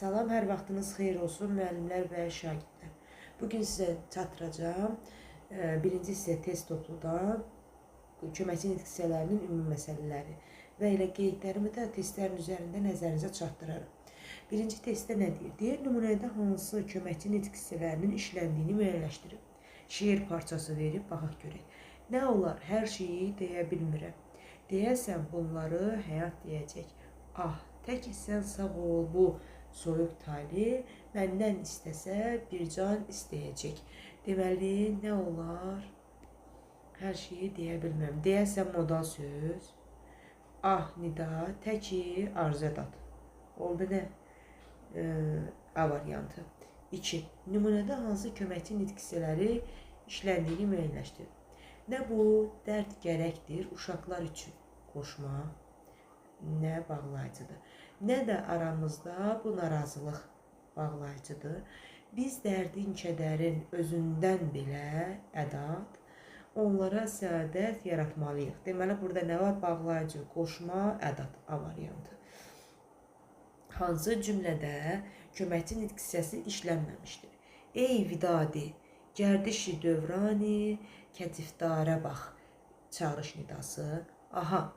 Salam, hər vaxtınız xeyir olsun müəllimlər və şagirdlər. Bugün sizə çatdıracağım birinci hissə test topludan köməkçi nitq hissələrinin ümumi məsələləri və elə qeydlərimi də testlərin üzərində nəzərinizə çatdıraram. Birinci testdə nə deyir? Deyir, nümunədə hansı köməkçi nitq hissələrinin işləndiyini müəyyənləşdirin. Şeir parçası verib, baxaq görək. Nə olar, hər şeyi deyə bilmirəm. Deyəsən bunları həyat deyəcək. Ah, tək sən sağ ol bu soyuq tali, məndən istəsə bir can istəyəcək. Deməli, nə olar? Hər şeyi deyə bilmirəm. Deyəsən modal söz. Ah, nida, təki, arzu ədat. Oldu nə? A variantı. 2. Nümunədə hansı köməkçi nitq hissələri işləndiyini müəyyənləşdirin. Nə bu dərd gərəkdir uşaqlar üçün? Qoşma, nə bağlayıcıdır. Nə də aramızda bu narazılıq bağlayıcıdır. Biz dərdin, kədərin özündən belə ədat, onlara səadət yaratmalıyıq. Deməli, burada nə var? Bağlayıcı, qoşma, ədat, A variantı. Hansı cümlədə köməkçi nitq hissəsi işlənməmişdir? Ey vidadi, gərdişi dövrani, kətifdarə bax, çağırış nidası. Aha,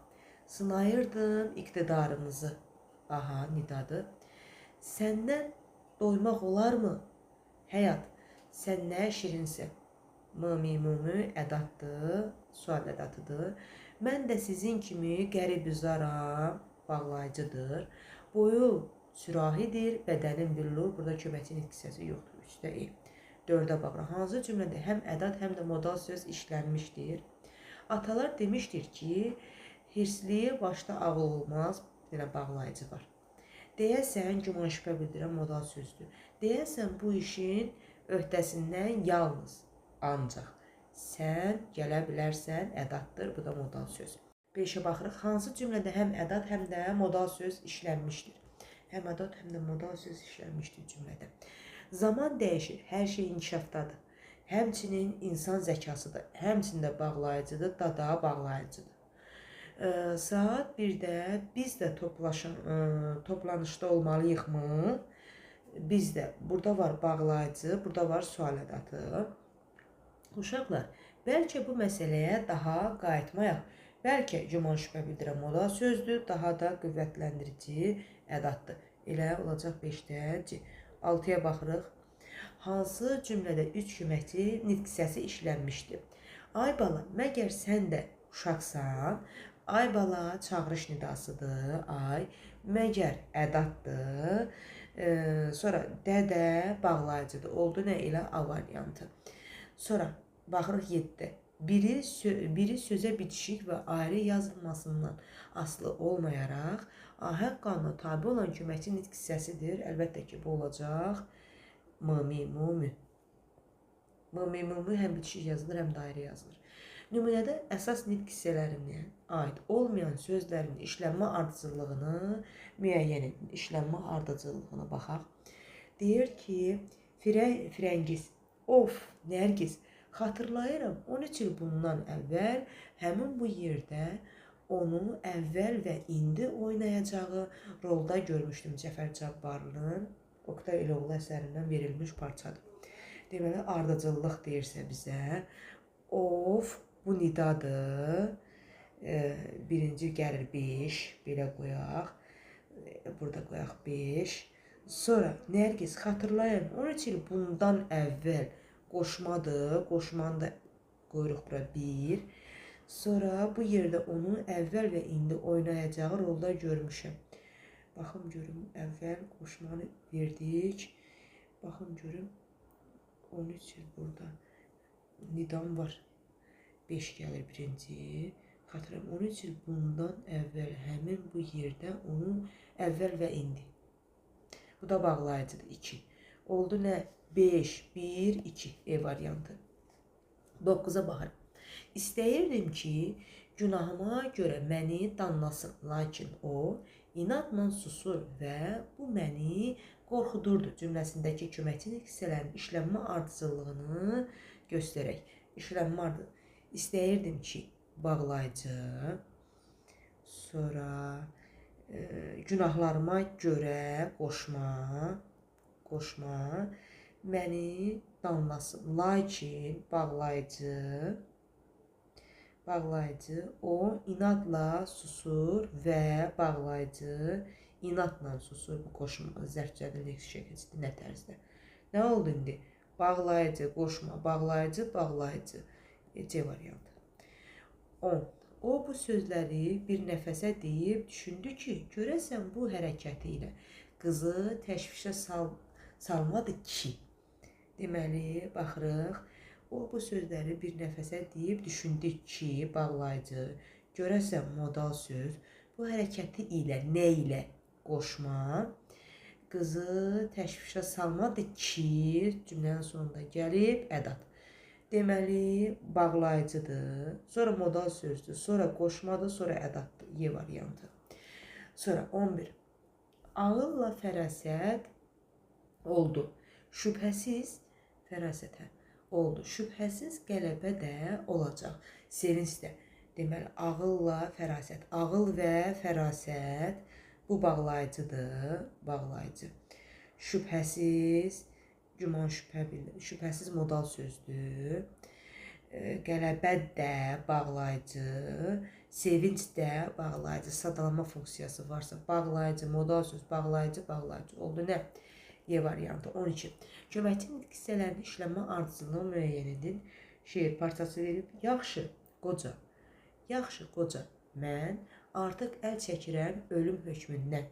sınayırdım iqtidarınızı. Aha, nidadır. Səndən doymaq olarmı? Həyat, sən nə şirinsən? M, mi, mu, mü ədatdır, sual ədatıdır. Mən də sizin kimi qərib-üzaram, bağlayıcıdır. Boyu sürahidir, bədənin billur. Burada köməkçi nitq hissəsi yoxdur. 3-də E. 4-ə baxırıq. Hansı cümlədə həm ədat, həm də modal söz işlənmişdir? Atalar demişdir ki, hirsliyə başda ağıl olmaz. Belə bağlayıcı var. Deyəsən, güman şübhə bildirən modal sözdür. Deyəsən, bu işin öhdəsindən yalnız, ancaq sən gələ bilərsən, ədatdır. Bu da modal söz. 5-ə baxırıq. Hansı cümlədə həm ədat, həm də modal söz işlənmişdir? Həm ədat, həm də modal söz işlənmişdir cümlədə. Zaman dəyişir, hər şey inkişafdadır. Həmçinin insan zəkasıdır. Həmçinin də bağlayıcıdır, dada bağlayıcıdır. Saat 1-də biz də toplanışda olmalıyıqmı? Biz də. Burada var bağlayıcı, burada var sual ədatı. Uşaqlar, bəlkə bu məsələyə daha qayıtmayaq. Bəlkə güman şübhə bildirən modal sözdür, daha da qüvvətləndirici ədatdır. Elə olacaq 5-də C. 6-ya baxırıq. Hansı cümlədə 3 köməkçi nitq hissəsi işlənmişdir? Ay bala, məgər sən də uşaqsan? Ay bala çağırış nidasıdır. Ay, məgər ədatdır. Sonra dədə bağlayıcıdır. Oldu nə elə A variantı. Sonra baxırıq 7-də. Biri sözə bitişik və ayrı yazılmasından asılı olmayaraq ahəng qanuna tabi olan köməkçi nitq hissəsidir. Əlbəttə ki, bu olacaq M, mi, mu, mü. M, mi, mu, mü həm bitişik yazılır, həm də ayrı yazılır. Nümunədə əsas nitq hissələrinə aid olmayan sözlərin işlənmə ardıcıllığını müəyyən edin. İşlənmə ardıcıllığına baxaq. Deyir ki, Firəngiz, of, Nərgiz, xatırlayıram 13 il bundan əvvəl həmin bu yerdə onu əvvəl və indi oynayacağı rolda görmüşdüm. Cəfər Cabbarlının Oqtay Eloğlu əsərindən verilmiş parçadır. Deməli, ardıcıllıq deyirsə bizə, of, bu nidadır. Birinci gəlir 5, belə qoyaq. Burada qoyaq 5. Sonra Nərgiz, xatırlayın, 13 il bundan əvvəl qoşmadır. Qoşmanı da qoyuruq bura 1. Sonra bu yerdə onu əvvəl və indi oynayacağı rolda görmüşəm. Baxım görüm, əvvəl qoşmanı verdik. Baxım görüm, 13 il burada nidam var. 5 gəlir birinci. Xatırlayım, 13 il bundan əvvəl həmin bu yerdə onu əvvəl və indi. Bu da bağlayıcıdır, 2. Oldu nə? 5, 1, 2 E variantı. 9-a baxırım. İstəyirdim ki, günahıma görə məni danlasın. Lakin o, inadla susur və bu məni qorxudurdu. Cümləsindəki köməkçi nitq hissələrinin işlənmə ardıcıllığını göstərək. İşlənmə ardı. İstəyirdim ki, bağlayıcı, sonra Günahlarıma görə qoşma, məni danlasın. Lakin bağlayıcı, o inadla susur və bağlayıcı inadla susur. Bu qoşma zərf cədvəli leksik şəkilçidir nə tərzdə? Nə oldu indi? Bağlayıcı, qoşma, bağlayıcı, bağlayıcı. C variantı. 10. O bu sözləri bir nəfəsə deyib düşündü ki, görəsən bu hərəkəti ilə qızı təşvişə salmadı ki. Deməli, baxırıq. O bu sözləri bir nəfəsə deyib düşündü ki, bağlayıcı, görəsən modal söz bu hərəkəti ilə nə ilə qoşma, qızı təşvişə salmadı ki, cümlənin sonunda gəlib ədat. Deməli, bağlayıcıdır, sonra modal sözdür, sonra qoşmadır, sonra ədatdır. Y variantı. Sonra 11. Ağılla fərasət oldu. Şübhəsiz fərasətə oldu. Şübhəsiz qələbə də olacaq. Sevinç də. Deməli, ağılla fərasət. Ağıl və fərasət bu bağlayıcıdır. Bağlayıcı. Şübhəsiz, güman şübhə bildir. Şübhəsiz modal sözdür. Qələbə də bağlayıcı, sevinç də bağlayıcı, sadalama funksiyası varsa bağlayıcı, modal söz, bağlayıcı, bağlayıcı. Oldu nə? Y variantı. 12. Köməkçi nitq hissələrinin işlənmə ardıcıllığını müəyyən edin. Şeir parçası verib. Yaxşı, qoca. Yaxşı, qoca. Mən artıq əl çəkirəm ölüm hökmündən.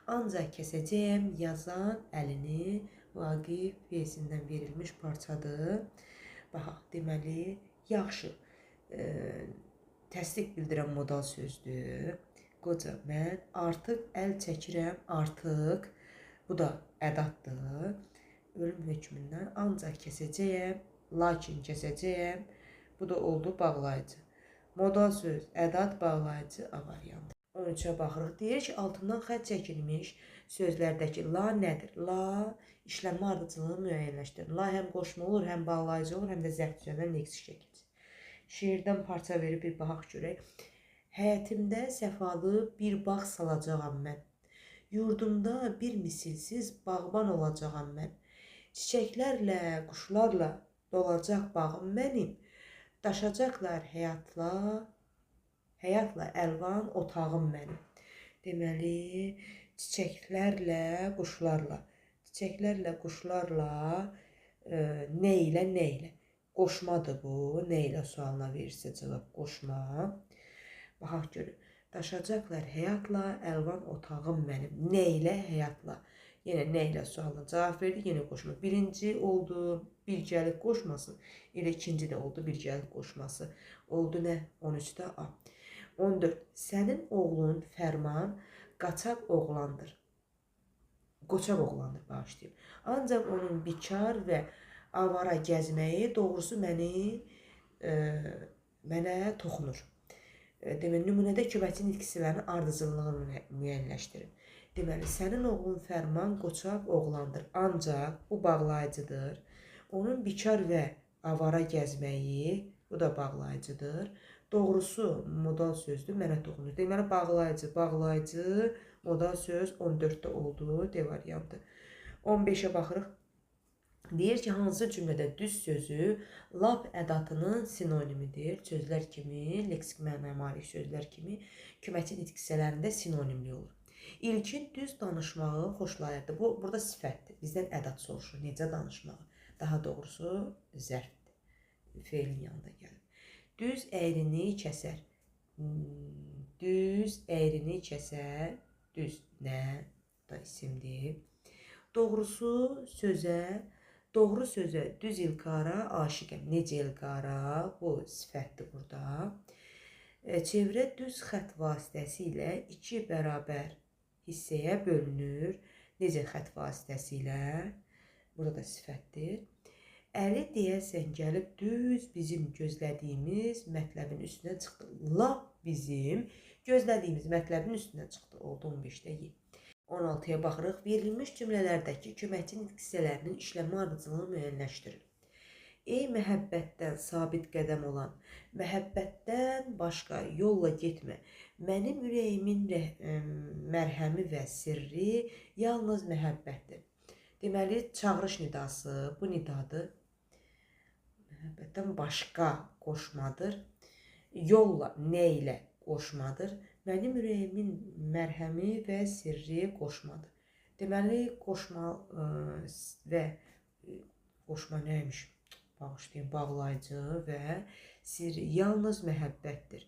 Ancaq kəsəcəyəm yazan əlini. Vaqif pyesindən verilmiş parçadır. Baxaq, deməli, yaxşı, təsdiq bildirən modal sözdür. Qoca, mən artıq əl çəkirəm, artıq, bu da ədatdır. Ölüm hökmündən ancaq kəsəcəyəm, lakin kəsəcəyəm, bu da oldu bağlayıcı. Modal söz, ədat, bağlayıcı, A variantı. 13-ə baxırıq. Deyir ki, altından xətt çəkilmiş sözlərdəki la nədir? La işlənmə ardıcıllığını müəyyənləşdirir. La həm qoşma olur, həm bağlayıcı olur, həm də zərf düzələn leksik şəkilçi. Şeirdən parça verib bir baxaq görək. Həyətimdə səfalı bir bağ salacağam mən. Yurdumda bir misilsiz bağban olacağam mən. Çiçəklərlə, quşlarla dolacaq bağım mənim. Daşacaqlar həyatla əlvan otağım mənim. Deməli, çiçəklərlə, quşlarla. Çiçəklərlə, quşlarla nə ilə, nə ilə? Qoşmadır bu. Nə ilə sualına verirsə cavab qoşma. Baxaq görün. Daşacaqlar həyatla əlvan otağım mənim. Nə ilə, həyatla? Yenə nə ilə sualına cavab verdi, yenə qoşma. Birinci oldu birgəlik qoşması. Elə ikinci də oldu birgəlik qoşması. Oldu nə? 13-də A. 14. Sənin oğlun Fərman qaçaq oğlandır. Qoçaq oğlandır, bağışlayım. Ancaq onun bikar və avara gəzməyi doğrusu mənə toxunur. Deməli, nümunədə köməkçi nitq hissələrinin ardıcıllığını müəyyənləşdirin. Deməli, sənin oğlun Fərman qoçaq oğlandır. Ancaq bu bağlayıcıdır. Onun bikar və avara gəzməyi, bu da bağlayıcıdır. Doğrusu modal sözdür, mənə toxunur. Deməli, bağlayıcı, bağlayıcı, modal söz 14-də oldu, D variantı. 15-ə baxırıq. Deyir ki, hansı cümlədə düz sözü lap ədatının sinonimidir? Sözlər kimi, leksik mənaya malik sözlər kimi köməkçi nitq hissələrində sinonimli olur. İlkin düz danışmağı xoşlayırdı. Bu, burada sifətdir. Bizdən ədat soruşur. Necə danışmağı? Daha doğrusu zərfdir. Feilin yanında gəlir. Düz əyrini kəsər. Düz əyrini kəsər. Düz nə? Bu da isimdir. Doğrusu sözə, doğru sözə düz İlqara aşiqəm. Necə İlqara? Bu sifətdir burada. Çevrə düz xətt vasitəsilə iki bərabər hissəyə bölünür. Necə xətt vasitəsilə? Burada da sifətdir. Əli deyəsən gəlib düz bizim gözlədiyimiz mətləbin üstünə çıxdı. Lap bizim gözlədiyimiz mətləbin üstünə çıxdı. Oldu 15-də Y. 16-ya baxırıq. Verilmiş cümlələrdəki köməkçi nitq hissələrinin işlənmə ardıcıllığını müəyyənləşdirin. Ey məhəbbətdən sabit qədəm olan, məhəbbətdən başqa yolla getmə. Mənim ürəyimin mərhəmi və sirri yalnız məhəbbətdir. Deməli, çağırış nidası bu nidadır. Məhəbbətdən başqa qoşmadır. Yolla, nə ilə qoşmadır. Mənim ürəyimin mərhəmi və sirri qoşmadır. Deməli, qoşma və qoşma nəymiş? Bağışlayın, bağlayıcı və sirri yalnız məhəbbətdir.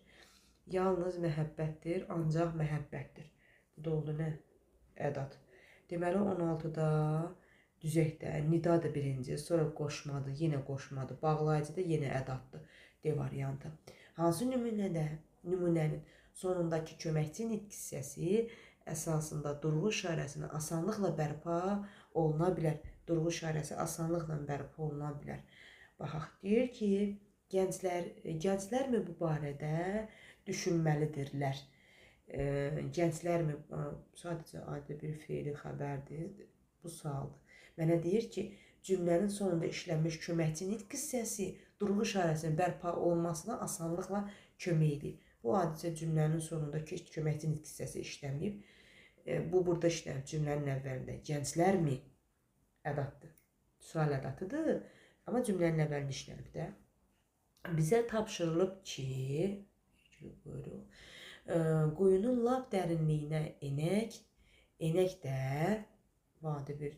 Yalnız məhəbbətdir, ancaq məhəbbətdir. Bu da oldu nə? Ədat. Deməli, 16-da düzəkdə nidadır birinci, sonra qoşmadır, yenə qoşmadır, bağlayıcı da yenə ədatdır. D variantı. Hansı nümunənin sonundakı köməkçi nitq hissəsi əsasında durğu işarəsini asanlıqla bərpa oluna bilər. Durğu işarəsi asanlıqla bərpa oluna bilər. Baxaq, deyir ki, gənclərmi bu barədə düşünməlidirlər. Gənclərmi, sadəcə adi bir feili xəbərdir, bu sualdır. Mənə deyir ki, cümlənin sonunda işlənmiş köməkçi nitq hissəsi durğu işarəsinin bərpa olunmasına asanlıqla kömək edir. Bu adicə cümlənin sonundakı köməkçi nitq hissəsi işləməyib. Bu burada işlənib cümlənin əvvəlində. Gənclərmi ədatdır? Sual ədatıdır. Amma cümlənin əvvəlində işlənib də. Bizə tapşırılıb ki, quyunun lap dərinliyinə enək, enək də vadi bir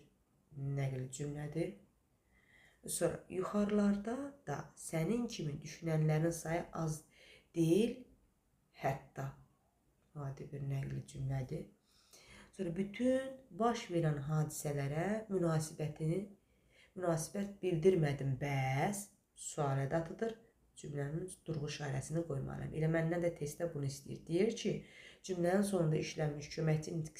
nəql cümlədir. Sonra yuxarılarda da sənin kimi düşünənlərin sayı az deyil, hətta adi bir nəql cümlədir. Sonra bütün baş verən hadisələrə münasibət bildirmədim, bəs sual ədatıdır. Cümlənin durğu işarəsini qoymalıyam. Elə məndən də testdə bunu istəyir. Deyir ki, cümlənin sonunda işlənmiş köməkçi nitq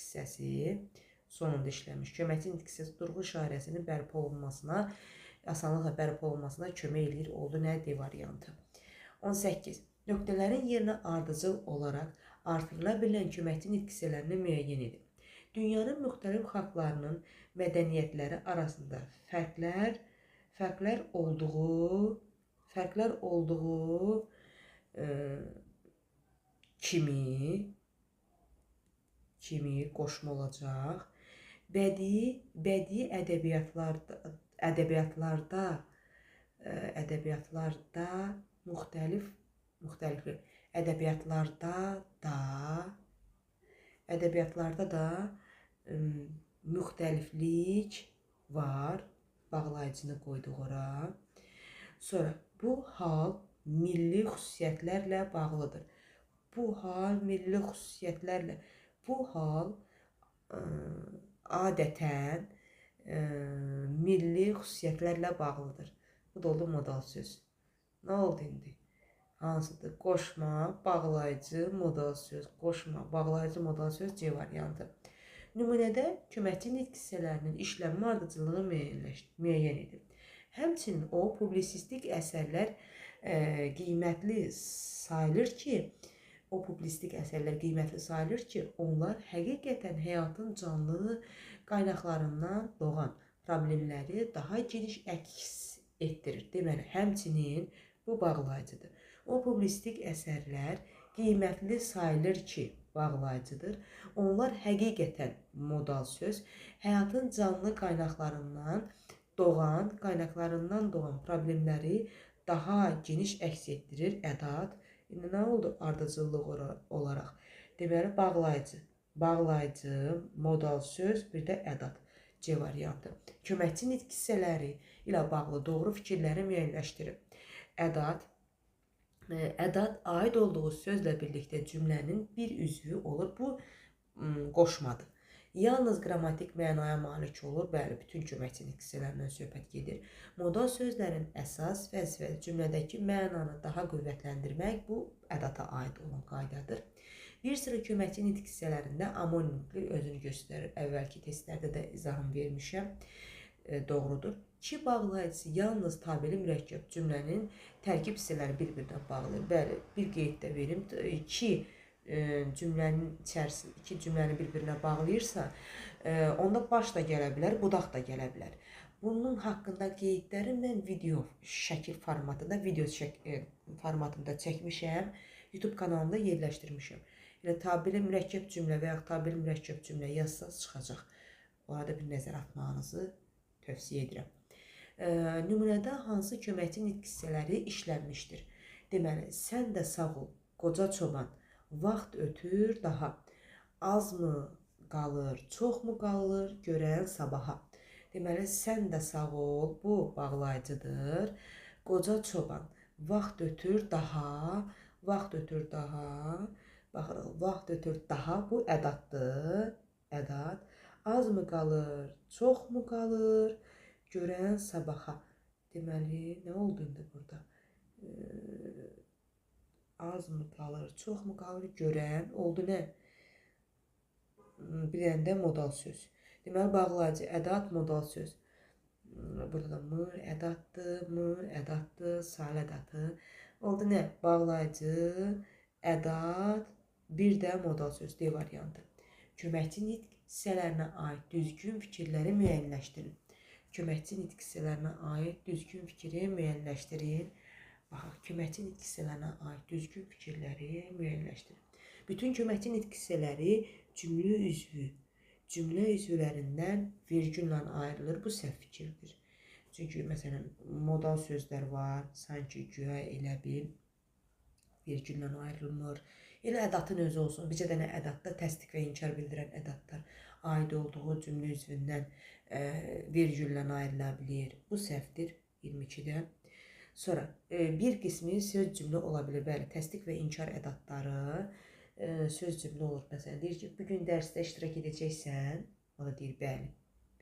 hissəsi, durğu işarəsinin bərpa olunmasına, asanlıqla bərpa olunmasına kömək eləyir. Oldu nə? D variantı. 18. Nöqtələrin yerinə ardıcıl olaraq artırıla bilən köməkçi nitq hissələrini müəyyən edin. Dünyanın müxtəlif xalqlarının mədəniyyətləri arasında fərqlər olduğu kimi qoşma olacaq. Bədii ədəbiyyatlarda müxtəlif ədəbiyyatlarda da müxtəliflik var. Bağlayıcını qoyduq ora. Sonra bu hal milli xüsusiyyətlərlə bağlıdır. Bu hal adətən milli xüsusiyyətlərlə bağlıdır. Bu da oldu modal söz. Nə oldu indi? Hansıdır? Qoşma, bağlayıcı, modal söz. Qoşma, bağlayıcı, modal söz C variantı. Nümunədə köməkçi nitq hissələrinin işlənmə ardıcıllığı müəyyən edir. Həmçinin o publisistik əsərlər qiymətli sayılır ki, onlar həqiqətən həyatın canlı qaynaqlarından doğan problemləri daha geniş əks etdirir. Deməli, həmçinin bu bağlayıcıdır. O publisistik əsərlər qiymətli sayılır ki, bağlayıcıdır. Onlar həqiqətən modal söz, həyatın canlı qaynaqlarından doğan problemləri daha geniş əks etdirir. Ədat. İndi nə oldu ardıcıllıq olaraq? Deməli, bağlayıcı, modal söz, bir də ədat. C variantı. Köməkçi nitq hissələri ilə bağlı doğru fikirləri müəyyənləşdirir. Ədat aid olduğu sözlə birlikdə cümlənin bir üzvü olur. Bu qoşmadır. Yalnız qrammatik mənaya malik olur. Bəli, bütün köməkçi nitq hissələrindən söhbət gedir. Modal sözlərin əsas vəzifəsi cümlədəki mənanı daha qüvvətləndirmək, bu ədata aid olan qaydadır. Bir sıra köməkçi nitq hissələrində amonimlik özünü göstərir. Əvvəlki testlərdə də izahım vermişəm. Doğrudur. Ki bağlayıcısı yalnız tabeli mürəkkəb cümlənin tərkib hissələri bir-birinə bağlıdır. Bəli, bir qeyd də verim. Ki Cümlənin içərisində iki cümləni bir-birinə bağlayırsa, onda baş da gələ bilər, budaq da gələ bilər. Bunun haqqında qeydləri mən video şəkil formatında, video formatında çəkmişəm. YouTube kanalımda yerləşdirmişəm. Elə tabeli mürəkkəb cümlə və yaxud tabeli mürəkkəb cümlə yazsanız çıxacaq. Orada bir nəzər atmağınızı tövsiyə edirəm. Nümunədə hansı köməkçi nitq hissələri işlənmişdir? Deməli, sən də sağ ol, qoca çoban. Vaxt ötür daha. Azmı qalır, çoxmu qalır, görən sabaha. Deməli, sən də sağ ol, bu bağlayıcıdır. Qoca çoban, vaxt ötür daha, vaxt ötür daha. Baxırıq, vaxt ötür daha, bu ədaddır, ədad. Azmı qalır, çoxmu qalır, görən sabaha. Deməli, nə oldu indi burada? Az mı qalır, çox mu qalır, görən oldu nə? Bir dənə də modal söz. Deməli, bağlayıcı, ədad, modal söz. Burada da mı, ədaddır, mı, ədaddır, salə ədatı. Oldu nə? Bağlayıcı, ədad, bir də modal söz, D variantı. Köməkçi nitq hissələrinə aid düzgün fikirləri müəyyənləşdirin. Köməkçi nitq hissələrinə aid düzgün fikri müəyyənləşdirin. Baxaq, köməkçi nitq hissələrinə aid düzgün fikirləri müəyyənləşdirin. Bütün köməkçi nitq hissələri cümlə üzvlərindən vergüllə ayrılır. Bu səhv fikirdir. Çünki, məsələn, modal sözlər var, sanki, güya, elə bil, vergüllə ayrılmır. Elə ədatın özü olsun. Bircə dənə ədadda təsdiq və inkar bildirən ədadlar aid olduğu cümlə üzvündən vergüllə ayrıla bilir. Bu səhvdir 22-də. Sonra bir qismi söz cümlə ola bilir. Bəli, təsdiq və inkar ədadları söz cümlə olur. Məsələn, deyir ki, bugün dərsdə iştirak edəcəksən. O da deyir, bəli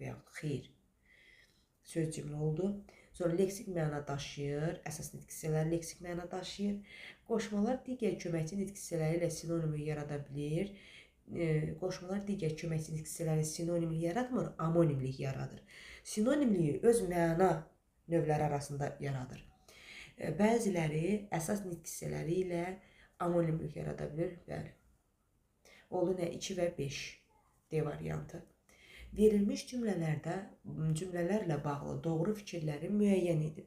və yaxud xeyr. Söz cümlə oldu. Sonra leksik məna daşıyır. Əsas nitq hissələri leksik məna daşıyır. Qoşmalar digər köməkçi nitq hissələri ilə sinonimi yarada bilir. Qoşmalar digər köməkçi nitq hissələri sinonimlik yaratmır, amonimlik yaradır. Sinonimliyi öz məna növləri arasında yaradır. Bəziləri əsas nitq hissələri ilə amonimlik yarada bilir. Bəli. Oldu nə? 2 və 5 D variantı. Verilmiş cümlələrlə bağlı doğru fikirləri müəyyən edin.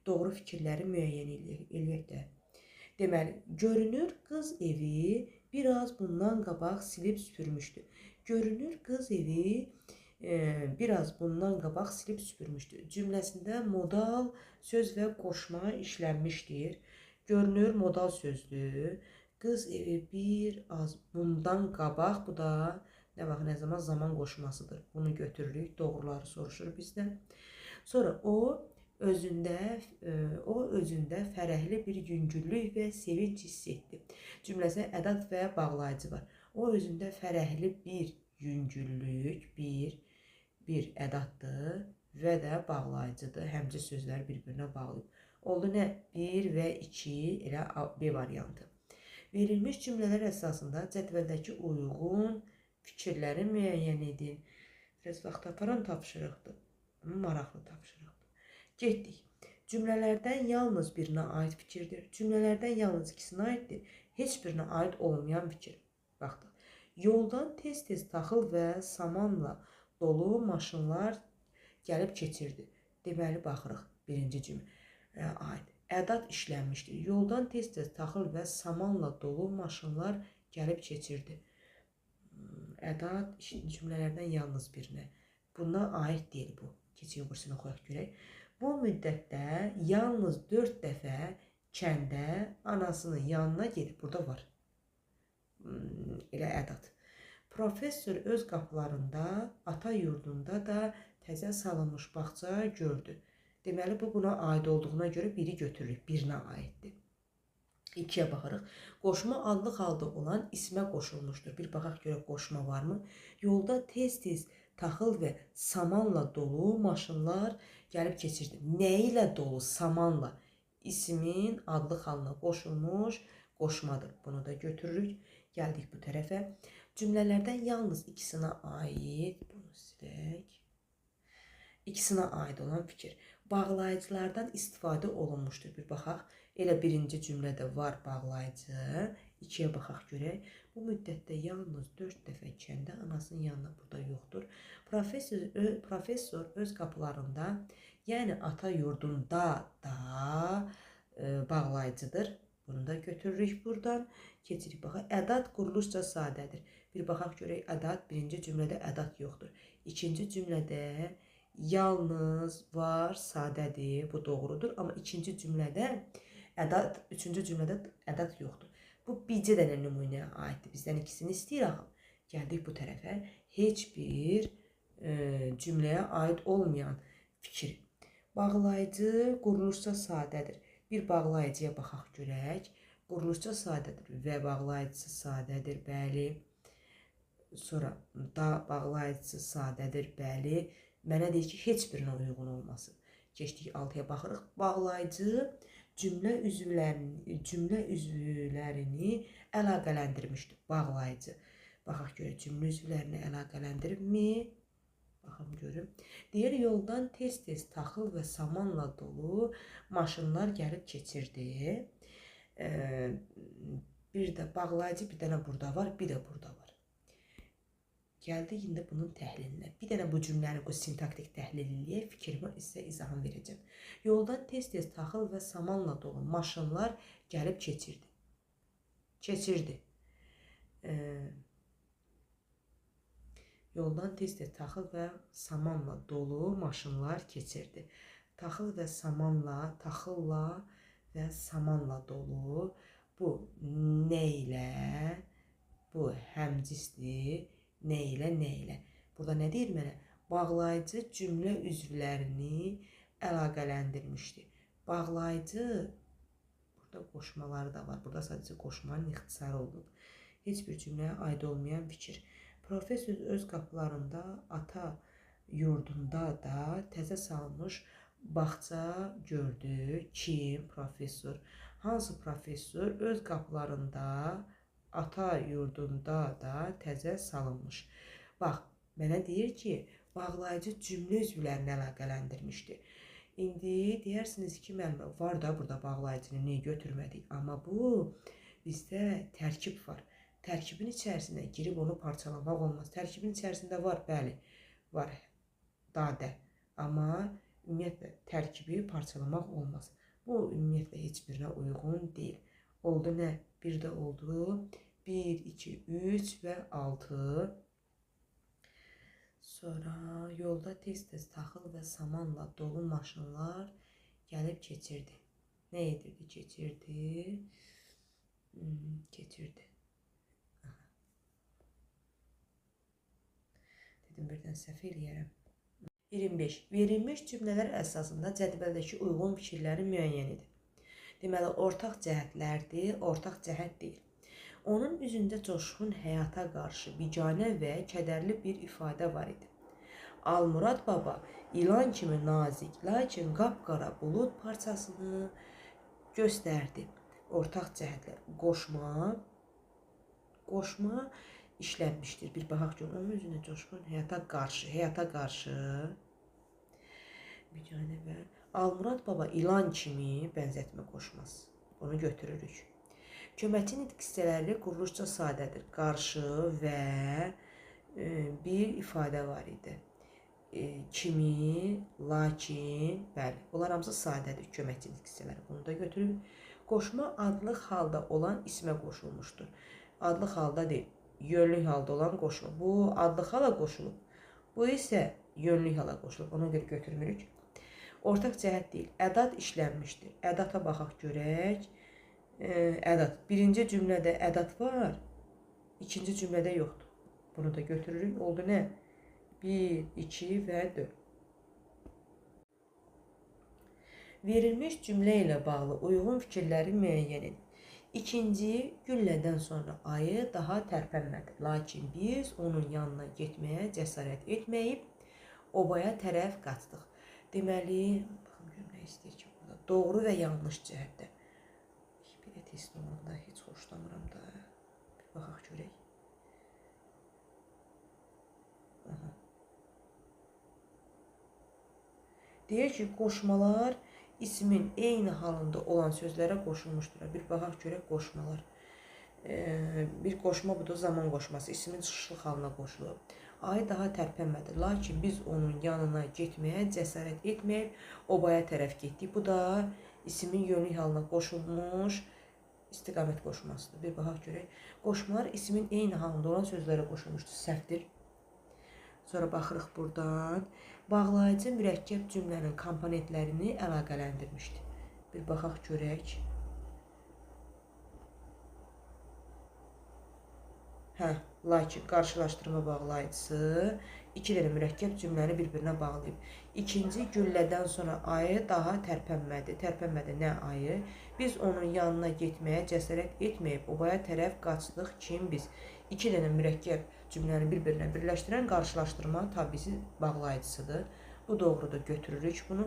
Doğru fikirləri müəyyən eləyək də. Deməli, görünür qız evi biraz bundan qabaq silib süpürmüşdü. Görünür qız evi biraz bundan qabaq silib süpürmüşdü. Cümləsində modal söz və qoşma işlənmişdir. Görünür modal sözdür. Qız evi bir az bundan qabaq, bu da nə vaxt, nə zaman zaman qoşmasıdır. Bunu götürürük, doğruları soruşur bizdən. Sonra o özündə fərəhli bir yüngüllük və sevinç hiss etdi. Cümləsində ədad və bağlayıcı var. O özündə fərəhli bir yüngüllük, bir ədaddır və də bağlayıcıdır. Həmcə sözləri bir-birinə bağlayıb. Oldu nə? 1 və 2, elə B variantı. Verilmiş cümlələr əsasında cədvəldəki uyğun fikirləri müəyyən edin. Biraz vaxt aparan tapşırıqdır. Maraqlı tapşırıqdır. Getdik. Cümlələrdən yalnız birinə aid fikirdir. Cümlələrdən yalnız ikisinə aiddir. Heç birinə aid olmayan fikir. Baxdıq. Yoldan tez-tez taxıl və samanla dolu maşınlar gəlib keçirdi. Deməli, baxırıq. Birinci cümlə aid. Ədad işlənmişdir. Yoldan tez-tez taxıl və samanla dolu maşınlar gəlib keçirdi. Ədad cümlələrdən yalnız birinə. Buna aid deyil bu. Keçək o birisini oxuyaq görək. Bu müddətdə yalnız 4 dəfə kəndə anasının yanına gedib. Burada var. Elə ədad. Professor öz qapılarında, ata yurdunda da təzə salınmış bağça gördü. Deməli, bu buna aid olduğuna görə biri götürürük. Birinə aiddir. 2-yə baxırıq. Qoşma adlı halda olan ismə qoşulmuşdur. Bir baxaq görək qoşma varmı? Yolda tez-tez taxıl və samanla dolu maşınlar gəlib keçirdi. Nə ilə dolu? Samanla. İsmin adlı halına qoşulmuş qoşmadır. Bunu da götürürük. Gəldik bu tərəfə. Cümlələrdən yalnız ikisinə aid, bunu silək. İkisinə aid olan fikir. Bağlayıcılardan istifadə olunmuşdur. Bir baxaq. Elə birinci cümlədə var bağlayıcı. 2-yə baxaq görək. Bu müddətdə yalnız 4 dəfə kəndə anasının yanına burada yoxdur. Professor öz qapılarında, yəni ata yurdunda da bağlayıcıdır. Bunu da götürürük buradan. Keçirik baxaq. Ədat quruluşca sadədir. Bir baxaq görək, ədat birinci cümlədə ədat yoxdur. İkinci cümlədə yalnız var, sadədir. Bu doğrudur. Amma ikinci cümlədə ədat, üçüncü cümlədə ədat yoxdur. Bu bircə dənə nümunəyə aiddir. Bizdən ikisini istəyir axı. Gəldik bu tərəfə. Heç bir cümləyə aid olmayan fikir. Bağlayıcı quruluşca sadədir. Bir bağlayıcıya baxaq görək. Quruluşca sadədir. Və bağlayıcısı sadədir, bəli. Sonra da bağlayıcısı sadədir, bəli. Mənə deyir ki, heç birinə uyğun olmasın. Keçdik 6-ya baxırıq. Bağlayıcı cümlə üzvlərini əlaqələndirmişdir. Bağlayıcı. Baxaq görək, cümlə üzvlərini əlaqələndiribmi? Baxım görüm. Deyir, yoldan tez-tez taxıl və samanla dolu maşınlar gəlib keçirdi. Bir də bağlayıcı bir dənə burada var, bir də burada var. Gəldik indi bunun təhlilinə. Bir dənə bu cümləni, bu sintaktik təhlil eləyək, fikrimi sizə izahını verəcəm. Yoldan tez-tez taxıl və samanla dolu maşınlar gəlib keçirdi. Keçirdi. Yoldan tez-tez taxıl və samanla dolu maşınlar keçirdi. Taxıl və samanla, taxılla və samanla dolu. Bu nə ilə? Bu həmcisdir. Nə ilə, nə ilə? Burada nə deyir mənə? Bağlayıcı cümlə üzvlərini əlaqələndirmişdi. Bağlayıcı, burada qoşmaları da var. Burada sadəcə qoşmanın ixtisarı olunub. Heç bir cümləyə aid olmayan fikir. Professor öz qapılarında, ata yurdunda da təzə salmış bağça gördü. Kim? Professor. Hansı professor öz qapılarında, ata yurdunda da təzə salınmış. Bax, mənə deyir ki, bağlayıcı cümlə üzvlərini əlaqələndirmişdi. İndi deyərsiniz ki, müəllimə, var da burada bağlayıcını niyə götürmədik? Amma bu, bizdə tərkib var. Tərkibin içərisinə girib onu parçalamaq olmaz. Tərkibin içərisində var, bəli, var, dadə. Amma ümumiyyətlə, tərkibi parçalamaq olmaz. Bu, ümumiyyətlə, heç birinə uyğun deyil. Oldu nə? Bir də oldu. 1, 2, 3 və 6. Sonra yolda tez-tez taxıl və samanla dolu maşınlar gəlib keçirdi. Nə edirdi? Keçirdi. Keçirdi. Dedim, birdən səhv eləyərəm. 25. Verilmiş cümlələr əsasında cədvəldəki uyğun fikirləri müəyyən edin. Deməli, ortaq cəhətlərdir, ortaq cəhət deyil. Onun üzündə coşqun həyata qarşı biganə və kədərli bir ifadə var idi. Almurad baba ilan kimi nazik, lakin qapqara bulud parçasını göstərdi. Ortaq cəhətlər, qoşma işlənmişdir. Bir baxaq ki, onun üzündə coşqun həyata qarşı, biganə və Almurad baba ilan kimi bənzətmə qoşmaz. Bunu götürürük. Köməkçi nitq hissələri quruluşca sadədir. Qarşı və bir ifadə var idi. Kimi, lakin, bəli. Bunlar hamısı sadədir köməkçi nitq hissələri. Bunu da götürürük. Qoşma adlıq halda olan ismə qoşulmuşdur. Adlıq halda deyil, yönlük halda olan qoşma. Bu adlıq hala qoşulub. Bu isə yönlük hala qoşulub. Ona görə götürmürük. Ortaq cəhət deyil. Ədat işlənmişdir. Ədata baxaq görək. Ədat. Birinci cümlədə ədat var, ikinci cümlədə yoxdur. Bunu da götürürük. Oldu nə? 1, 2 və 4. Verilmiş cümlə ilə bağlı uyğun fikirləri müəyyən edin. İkinci güllədən sonra ayı daha tərpənmədi. Lakin biz onun yanına getməyə cəsarət etməyib obaya tərəf qaçdıq. Deməli, baxın görüm nə istəyir ki burada. Doğru və yanlış cəhətdə. Belə test olanda heç xoşlamıram da. Bir baxaq görək. Aha. Deyir ki, qoşmalar ismin eyni halında olan sözlərə qoşulmuşdur. Bir baxaq görək qoşmalar. Bir qoşma budur, zaman qoşması. İsmin çıxışlıq halına qoşulub. Ayı daha tərpənmədi. Lakin biz onun yanına getməyə cəsarət etməyib obaya tərəf getdik. Bu da ismin yönlük halına qoşulmuş istiqamət qoşmasıdır. Bir baxaq görək. Qoşmalar ismin eyni halında olan sözlərə qoşulmuşdur. Səhvdir. Sonra baxırıq buradan. Bağlayıcı mürəkkəb cümlənin komponentlərini əlaqələndirmişdir. Bir baxaq görək. Hə, lakin qarşılaşdırma bağlayıcısı iki dənə mürəkkəb cümləni bir-birinə bağlayıb. İkinci güllədən sonra ayı daha tərpənmədi. Tərpənmədi nə ayı? Biz onun yanına getməyə cəsarət etməyib obaya tərəf qaçdıq. Kim biz? İki dənə mürəkkəb cümləni bir-birinə birləşdirən qarşılaşdırma tabisi bağlayıcısıdır. Bu doğrudur, götürürük bunu.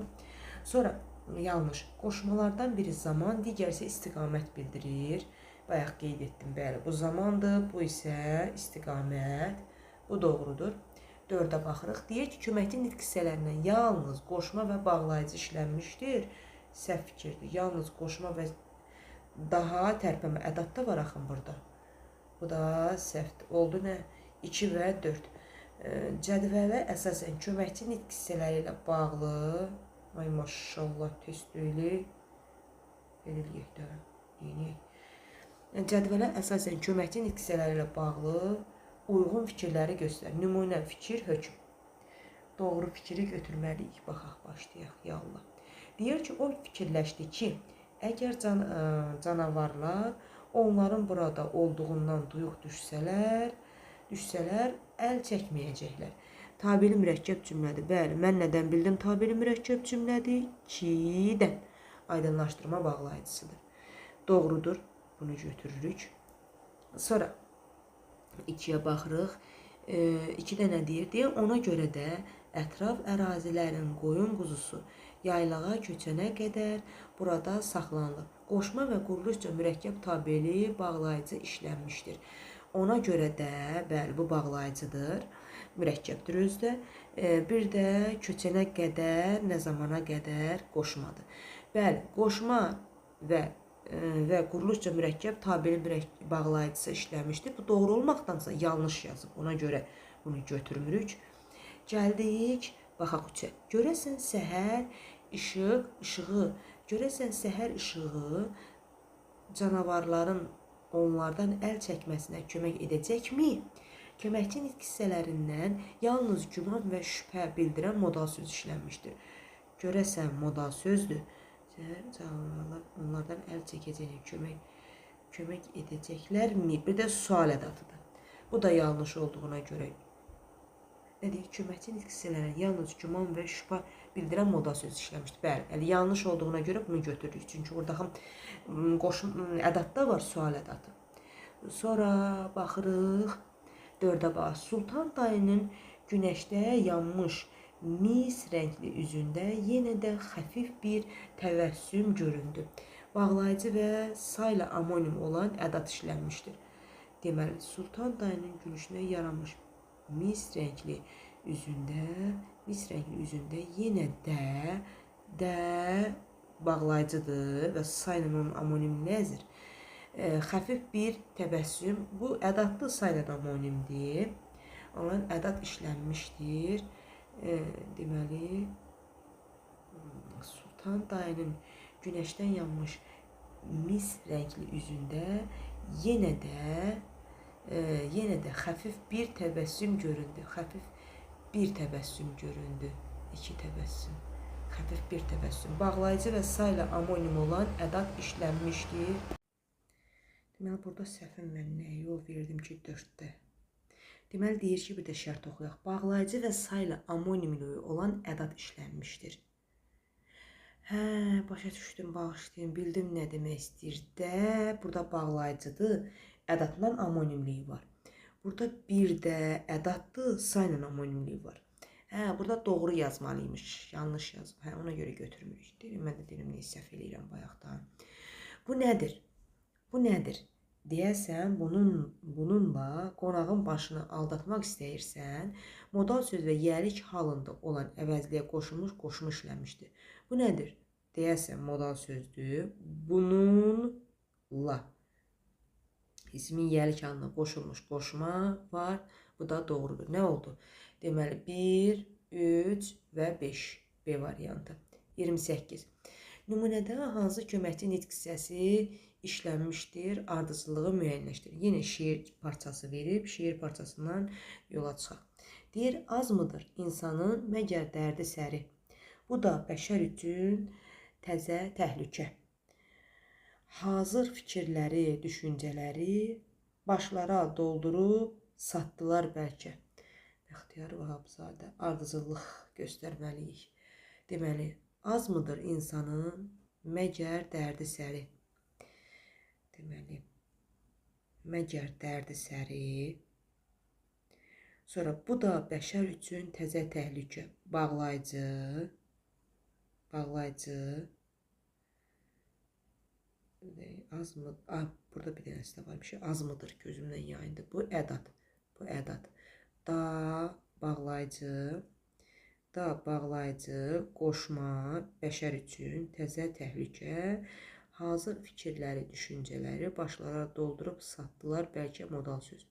Sonra yanlış. Qoşmalardan biri zaman, digəri isə istiqamət bildirir. Bayaq qeyd etdim, bəli, bu zamandır, bu isə istiqamət, bu doğrudur. 4-ə baxırıq. Deyir ki, köməkçi nitq hissələrindən yalnız qoşma və bağlayıcı işlənmişdir. Səhv fikirdir. Yalnız qoşma və daha tərpənmə ədadda var axın burada. Bu da səhvdir. Oldu nə? 2 və 4. Cədvələ əsasən köməkçi nitq hissələri ilə bağlı. Ay maşallah, test deyili. Belə eləyək də. Neyniyək? Cədvələ əsasən köməkçi nitq hissələri ilə bağlı uyğun fikirləri göstər. Nümunə, fikir, hökm. Doğru fikri götürməliyik. Baxaq, başlayaq. Ya Allah. Deyir ki, o fikirləşdi ki, əgər canavarlar onların burada olduğundan duyuq düşsələr, əl çəkməyəcəklər. Tabeli mürəkkəb cümlədir. Bəli, mən nədən bildim tabeli mürəkkəb cümlədir? Ki-dən. Aydınlaşdırma bağlayıcısıdır. Doğrudur. Bunu götürürük. Sonra 2-yə baxırıq. 2-də nə deyir? Deyir, ona görə də ətraf ərazilərin qoyun quzusu yaylağa köçənə qədər burada saxlanılır. Qoşma və quruluşca mürəkkəb tabeli bağlayıcı işlənmişdir. Ona görə də, bəli, bu bağlayıcıdır, mürəkkəbdir özdə. Bir də köçənə qədər, nə zamana qədər qoşmadır. Bəli, qoşma və quruluşca mürəkkəb tabeli bağlayıcısı işləmişdir. Bu doğru olmaqdansa yanlış yazıb. Ona görə bunu götürmürük. Gəldik, baxaq 3-ə. Görəsən səhər işığı, görəsən səhər işığı canavarların onlardan əl çəkməsinə kömək edəcəkmi? Köməkçi nitq hissələrindən yalnız güman və şübhə bildirən modal söz işlənmişdir. Görəsən modal sözdür. Səhər canavarlar onlardan əl çəkəcəyinə kömək edəcəklərmi? Bir də sual ədatıdır. Bu da yanlış olduğuna görə. Nə deyir? Köməkçi nitq hissələrindən yalnız güman və şübhə bildirən modal söz işləmişdir. Bəli, yəni yanlış olduğuna görə bunu götürürük. Çünki orada ədadda var sual ədatı. Sonra baxırıq 4-ə bax. Sultan dayının günəşdə yanmış mis rəngli üzündə yenə də xəfif bir təbəssüm göründü. Bağlayıcı və sayla amonim olan ədat işlənmişdir. Deməli, Sultan dayının gülüşünə yaranmış mis rəngli üzündə, yenə də bağlayıcıdır və sayla onun amonimi nəzir? Xəfif bir təbəssüm, bu ədadlı sayla amonimdir. Olan ədad işlənmişdir. Deməli, Sultan dayının günəşdən yanmış mis rəngli üzündə yenə də xəfif bir təbəssüm göründü. Xəfif bir təbəssüm göründü. İki təbəssüm. Xəfif bir təbəssüm. Bağlayıcı və sayla amonim olan ədad işlənmişdir. Deməli, burada səhvim mən nəyə yol verdim ki, 4-də. Deməli, deyir ki, bir də şərt oxuyaq. Bağlayıcı və sayla amonimliyi olan ədad işlənmişdir. Hə, başa düşdüm, bağışlayın, bildim nə demək istəyir də. Burada bağlayıcıdır, ədadla amonimliyi var. Burada bir də ədaddır, sayla amonimliyi var. Hə, burada doğru yazmalıymış, yanlış yazıb. Hə, ona görə götürmürük. Deyirəm, mən də deyirəm, niyə səhv eləyirəm bayaqdan. Bu nədir? Bu nədir? Deyəsən, bununla qonağın başını aldatmaq istəyirsən, modal söz və yəlik halında olan əvəzliyə qoşulmuş qoşma işlənmişdir. Bu nədir? Deyəsən, modal sözdür. Bununla. İsmin yəlik halına qoşulmuş qoşma var. Bu da doğrudur. Nə oldu? Deməli, 1, 3 və 5. B variantı. 28. Nümunədə hansı köməkçi nitq hissəsi işlənmişdir? Ardıcıllığı müəyyənləşdirir. Yenə şeir parçası verib, şeir parçasından yola çıxaq. Deyir, az mıdır insanın məgər dərdi səri? Bu da bəşər üçün təzə təhlükə. Hazır fikirləri, düşüncələri başlara doldurub satdılar bəlkə. Bəxtiyar Vahabzadə, ardıcıllıq göstərməliyik. Deməli, az mıdır insanın məgər dərdi səri? Deməli, məgər dərdi səri. Sonra bu da bəşər üçün təzə təhlükə. Bağlayıcı, bağlayıcı. Az mı? Ah, burada bir dənəsi də varmış. Az mıdır? Gözümdən yayındı. Bu ədat. Bu ədat. Da, bağlayıcı. Da, bağlayıcı, qoşma, bəşər üçün təzə təhlükə. Hazır fikirləri, düşüncələri başlara doldurub satdılar bəlkə modal söz.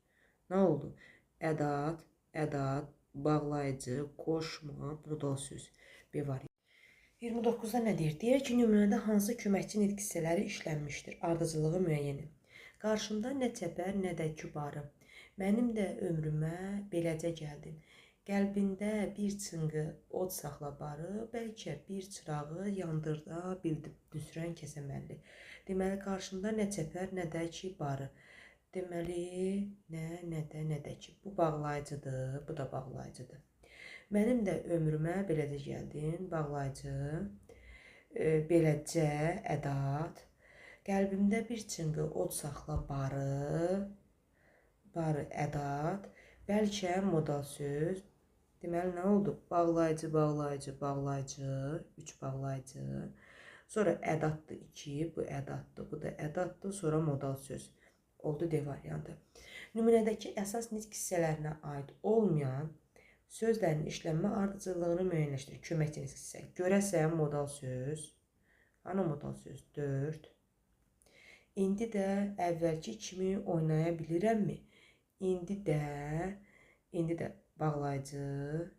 Nə oldu? Ədat, ədat, bağlayıcı, qoşma, modal söz. B variantı. 29-da nə deyir? Deyir ki, nümunədə hansı köməkçi nitq hissələri işlənmişdir? Ardıcıllığı müəyyən edin. Qarşımda nə çəpər, nə də kübarı. Mənim də ömrümə beləcə gəldin. Qəlbində bir çınqı od saxla barı, bəlkə bir çırağı yandırda bildim. Nüsrən Kəsəməlli. Deməli, qarşımda nə çəpər, nə də ki barı. Deməli, nə, nə də, nə də ki. Bu bağlayıcıdır, bu da bağlayıcıdır. Mənim də ömrümə beləcə gəldin, bağlayıcı, beləcə, ədat. Qəlbimdə bir çınqı od saxla barı, barı ədat. Bəlkə modal söz. Deməli, nə oldu? Bağlayıcı, bağlayıcı, bağlayıcı, 3 bağlayıcı. Sonra ədatdır 2, bu ədatdır, bu da ədatdır, sonra modal söz. Oldu D variantı. Nümunədəki əsas nitq hissələrinə aid olmayan sözlərin işlənmə ardıcıllığını müəyyənləşdirir. Köməkçi nitq hissə. Görəsən modal söz. Ana modal söz 4. İndi də əvvəlki kimi oynaya bilirəmmi? İndi də bağlayıcı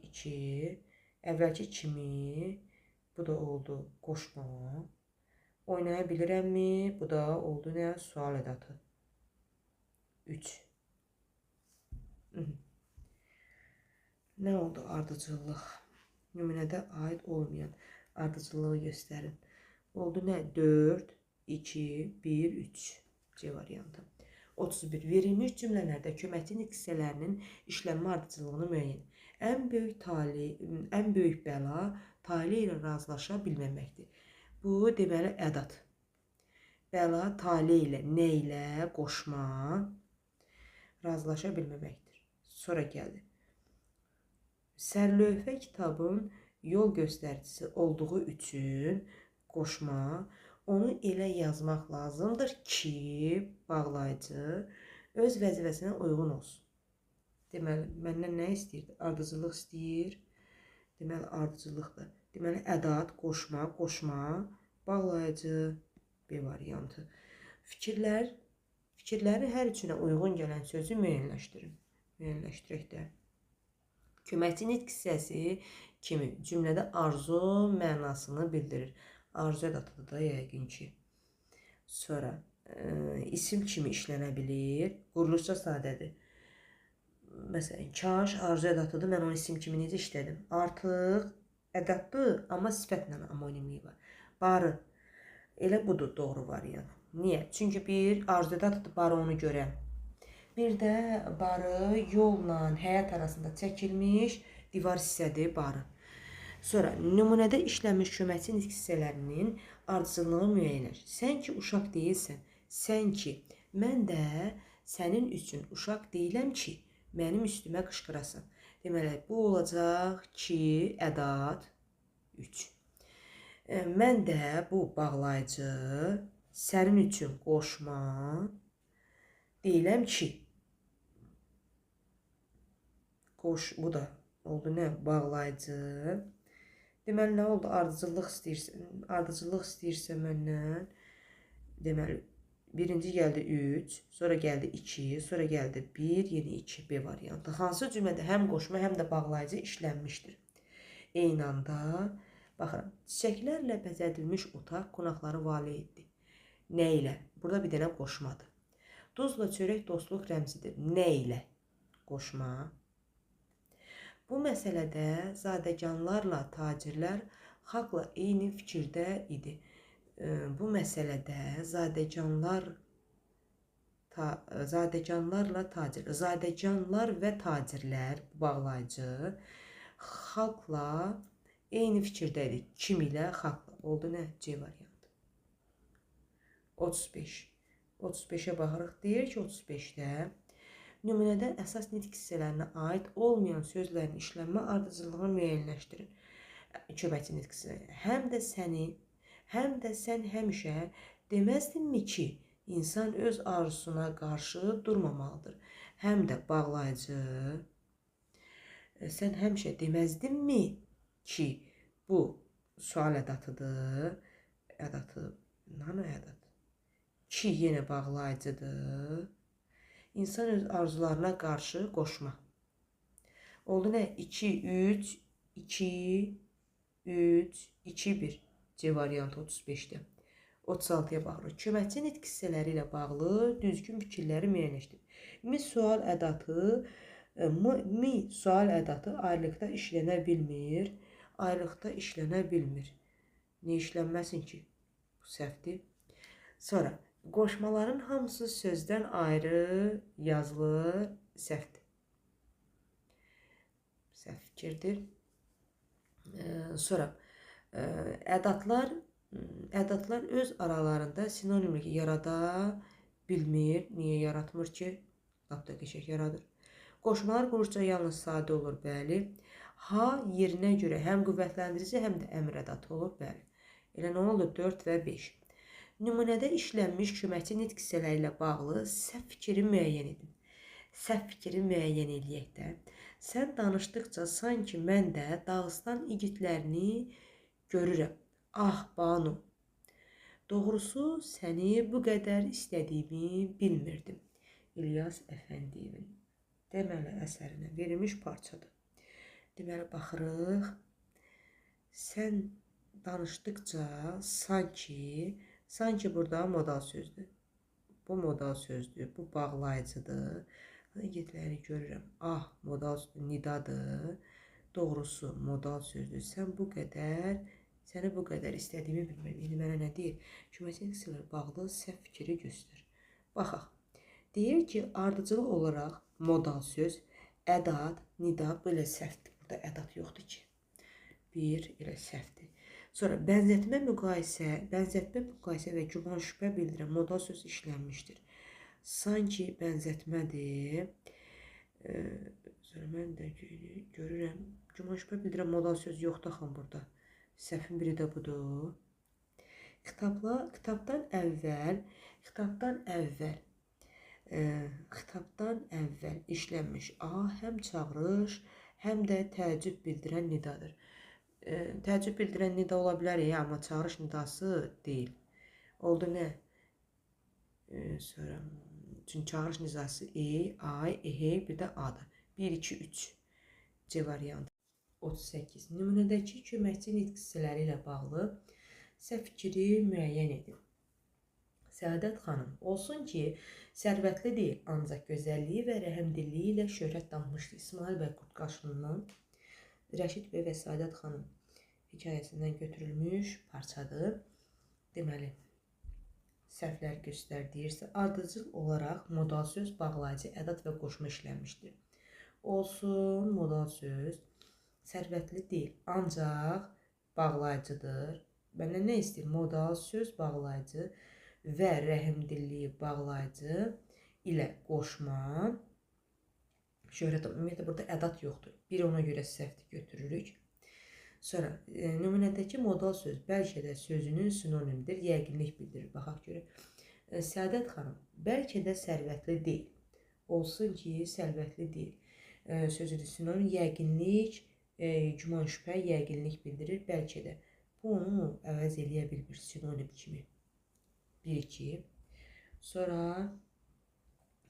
2, əvvəlki kimi, bu da oldu qoşma. Oynaya bilirəmmi? Bu da oldu nə? Sual ədatı. 3. Nə oldu ardıcıllıq? Nümunədə aid olmayan ardıcıllığı göstərin. Oldu nə? 4, 2, 1, 3. C variantı. 31. Verilmiş cümlələrdə köməkçi nitq hissələrinin işlənmə ardıcıllığını müəyyən. Ən böyük bəla tale ilə razılaşa bilməməkdir. Bu, deməli, ədat. Bəla tale ilə, nə ilə, qoşma, razılaşa bilməməkdir. Sonra gəldi. Sərlövhə kitabın yol göstəricisi olduğu üçün qoşma, onu elə yazmaq lazımdır ki, bağlayıcı öz vəzifəsinə uyğun olsun. Deməli, məndən nə istəyirdi? Ardıcıllıq istəyir. Deməli, ardıcıllıqdır. Deməli, ədat, qoşma, qoşma, bağlayıcı, B variantı. Fikirləri hər üçünə uyğun gələn sözü müəyyənləşdirin. Müəyyənləşdirək də. Köməkçi nitq hissəsi kimi cümlədə arzu mənasını bildirir. Arzu ədatıdır da yəqin ki. Sonra isim kimi işlənə bilir. Quruluşca sadədir. Məsələn, kaş arzu ədatıdır. Mən onu isim kimi necə işlədim? Artıq ədatdır, amma sifətlə amonimliyi var. Barı. Elə budur doğru variant. Niyə? Çünki bir arzu ədatıdır, barı onu görən. Bir də barı yolla həyat arasında çəkilmiş divar hissədir barı. Sonra nümunədə işlənmiş köməkçi nitq hissələrinin ardıcıllığını müəyyənləşdir. Sən ki uşaq deyilsən, sən ki, mən də sənin üçün uşaq deyiləm ki, mənim üstümə qışqırasan. Deməli, bu olacaq ki, ədat 3. Mən də bu bağlayıcı, sənin üçün qoşma deyiləm ki, qoş, bu da oldu nə? Bağlayıcı. Deməli, nə oldu? Ardıcıllıq istəyirsə, ardıcıllıq istəyirsə məndən, deməli, Birinci gəldi 3, sonra gəldi 2, sonra gəldi 1, yeni 2, B variantı. Hansı cümlədə həm qoşma, həm də bağlayıcı işlənmişdir? Eyni anda, baxıram, çiçəklərlə bəzədilmiş otaq qonaqları valeh etdi. Nə ilə? Burada bir dənə qoşmadır. Duzla çörək dostluq rəmzidir. Nə ilə? Qoşma. Bu məsələdə zadəganlarla tacirlər xalqla eyni fikirdə idi. Bu məsələdə zadəganlar və tacirlər bağlayıcı xalqla eyni fikirdə idi. Kim ilə? Xalqla. Oldu nə? C variantı. 35. 35-ə baxırıq. Deyir ki, 35-də nümunədə əsas nitq hissələrinə aid olmayan sözlərin işlənmə ardıcıllığını müəyyənləşdirin. Köməkçi nitq hissələri. Həm də səni, həm də sən həmişə deməzdinmi ki, insan öz arzusuna qarşı durmamalıdır. Həm də bağlayıcı. Sən həmişə deməzdinmi ki, bu sual ədatıdır. Ədatı, hanı ədat? Ki yenə bağlayıcıdır. İnsan öz arzularına qarşı qoşma. Oldu nə? 2, 3, 2, 3, 2, 1. C variantı 35-də. 36-ya baxırıq. Köməkçi nitq hissələri ilə bağlı düzgün fikirləri müəyyənləşdirin. Mi sual ədatı, mi sual ədatı ayrılıqda işlənə bilmir. Ayrılıqda işlənə bilmir. Niyə işlənməsin ki? Bu səhvdir. Sonra qoşmaların hamısı sözdən ayrı yazılır. Səhvdir. Səhv fikirdir. Sonra ədadlar öz aralarında sinonimlik yarada bilmir. Niyə yaratmır ki? Lap da qəşəng yaradır. Qoşmalar quruşca yalnız sadə olur, bəli. Ha yerinə görə həm qüvvətləndirici, həm də əmr ədatı olur, bəli. Elə nə oldu? 4 və 5. Nümunədə işlənmiş köməkçi nitq hissələri ilə bağlı səhv fikri müəyyən edin. Səhv fikri müəyyən eləyək də. Sən danışdıqca sanki mən də Dağıstan igidlərini görürəm. Ah, Banu, doğrusu səni bu qədər istədiyimi bilmirdim. İlyas Əfəndiyevin deməli əsərinə verilmiş parçadır. Deməli, baxırıq. Sən danışdıqca sanki burada modal sözdür. Bu modal sözdür, bu bağlayıcıdır. İgidləri görürəm. Ah, modal nidadır. Doğrusu modal sözdür. Sən bu qədər, səni bu qədər istədiyimi bilmirəm. İndi mənə nə deyir? Köməkçi hissələri bağlı səhv fikri göstər. Baxaq. Deyir ki, ardıcıl olaraq modal söz, ədat, nida belə səhvdir. Burada ədat yoxdur ki. Bir, elə səhvdir. Sonra bənzətmə, müqayisə və güman şübhə bildirən modal söz işlənmişdir. Sanki bənzətmədir. Sonra mən də görürəm. Güman şübhə bildirən modal söz yoxdur axı burada. Səhvin biri də budur. Xitabdan əvvəl işlənmiş A həm çağırış, həm də təəccüb bildirən nidadır. Təəccüb bildirən nida ola bilər, amma çağırış nidası deyil. Oldu nə? Sonra, çünki çağırış nidası E, ay, E, bir də A-dır. 1, 2, 3. C variantı. 38. Nümunədəki köməkçi nitq hissələri ilə bağlı səhv fikri müəyyən edin. Səadət xanım, olsun ki, sərvətli deyil, ancaq gözəlliyi və rəhmdilliyi ilə şöhrət dammışdı. İsmail bəy Qurdqaşlının Rəşid bəy və Səadət xanım hekayəsindən götürülmüş parçadır. Deməli, səhvlər göstər deyirsə, ardıcıl olaraq modal söz, bağlayıcı, ədat və qoşma işlənmişdir. Olsun, modal söz sərvətli deyil, ancaq bağlayıcıdır. Məndən nə istəyir? Modal söz, bağlayıcı və rəhimdilliyi bağlayıcı ilə qoşma. Şöhrət, ümumiyyətlə, burada ədat yoxdur. Bir ona görə səhvdir götürürük. Sonra, nümunədəki modal söz bəlkə də sözünün sinonimdir, yəqinlik bildirir. Baxaq görək. Səadət xanım, bəlkə də sərvətli deyil. Olsun ki, sərvətli deyil. Sözünün sinonim yəqinlik, güman şübhə, yəqinlik bildirir. Bəlkə də bu onu əvəz eləyə bilmir sinonim kimi. 1, 2. Sonra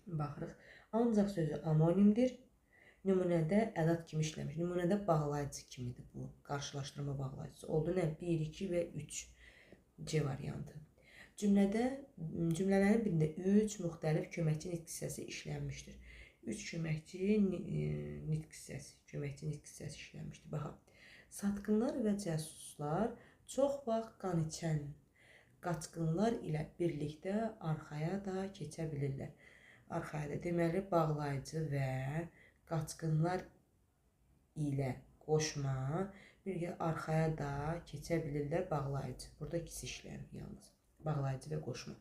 baxırıq. Ancaq sözü amonimdir. Nümunədə ədat kimi işləmiş. Nümunədə bağlayıcı kimidir bu. Qarşılaşdırma bağlayıcısı. Oldu nə? 1, 2 və 3. C variantı. Cümlələrin birində 3 müxtəlif köməkçi nitq hissəsi işlənmişdir. 3 köməkçi nitq hissəsi, köməkçi nitq hissəsi işlənmişdir. Baxaq. Satqınlar və cəsuslar çox vaxt qan içən qaçqınlar ilə birlikdə arxaya da keçə bilirlər. Arxaya da deməli bağlayıcı və qaçqınlar ilə qoşma, bir arxaya da keçə bilirlər bağlayıcı. Burada ikisi işlənir yalnız. Bağlayıcı və qoşma.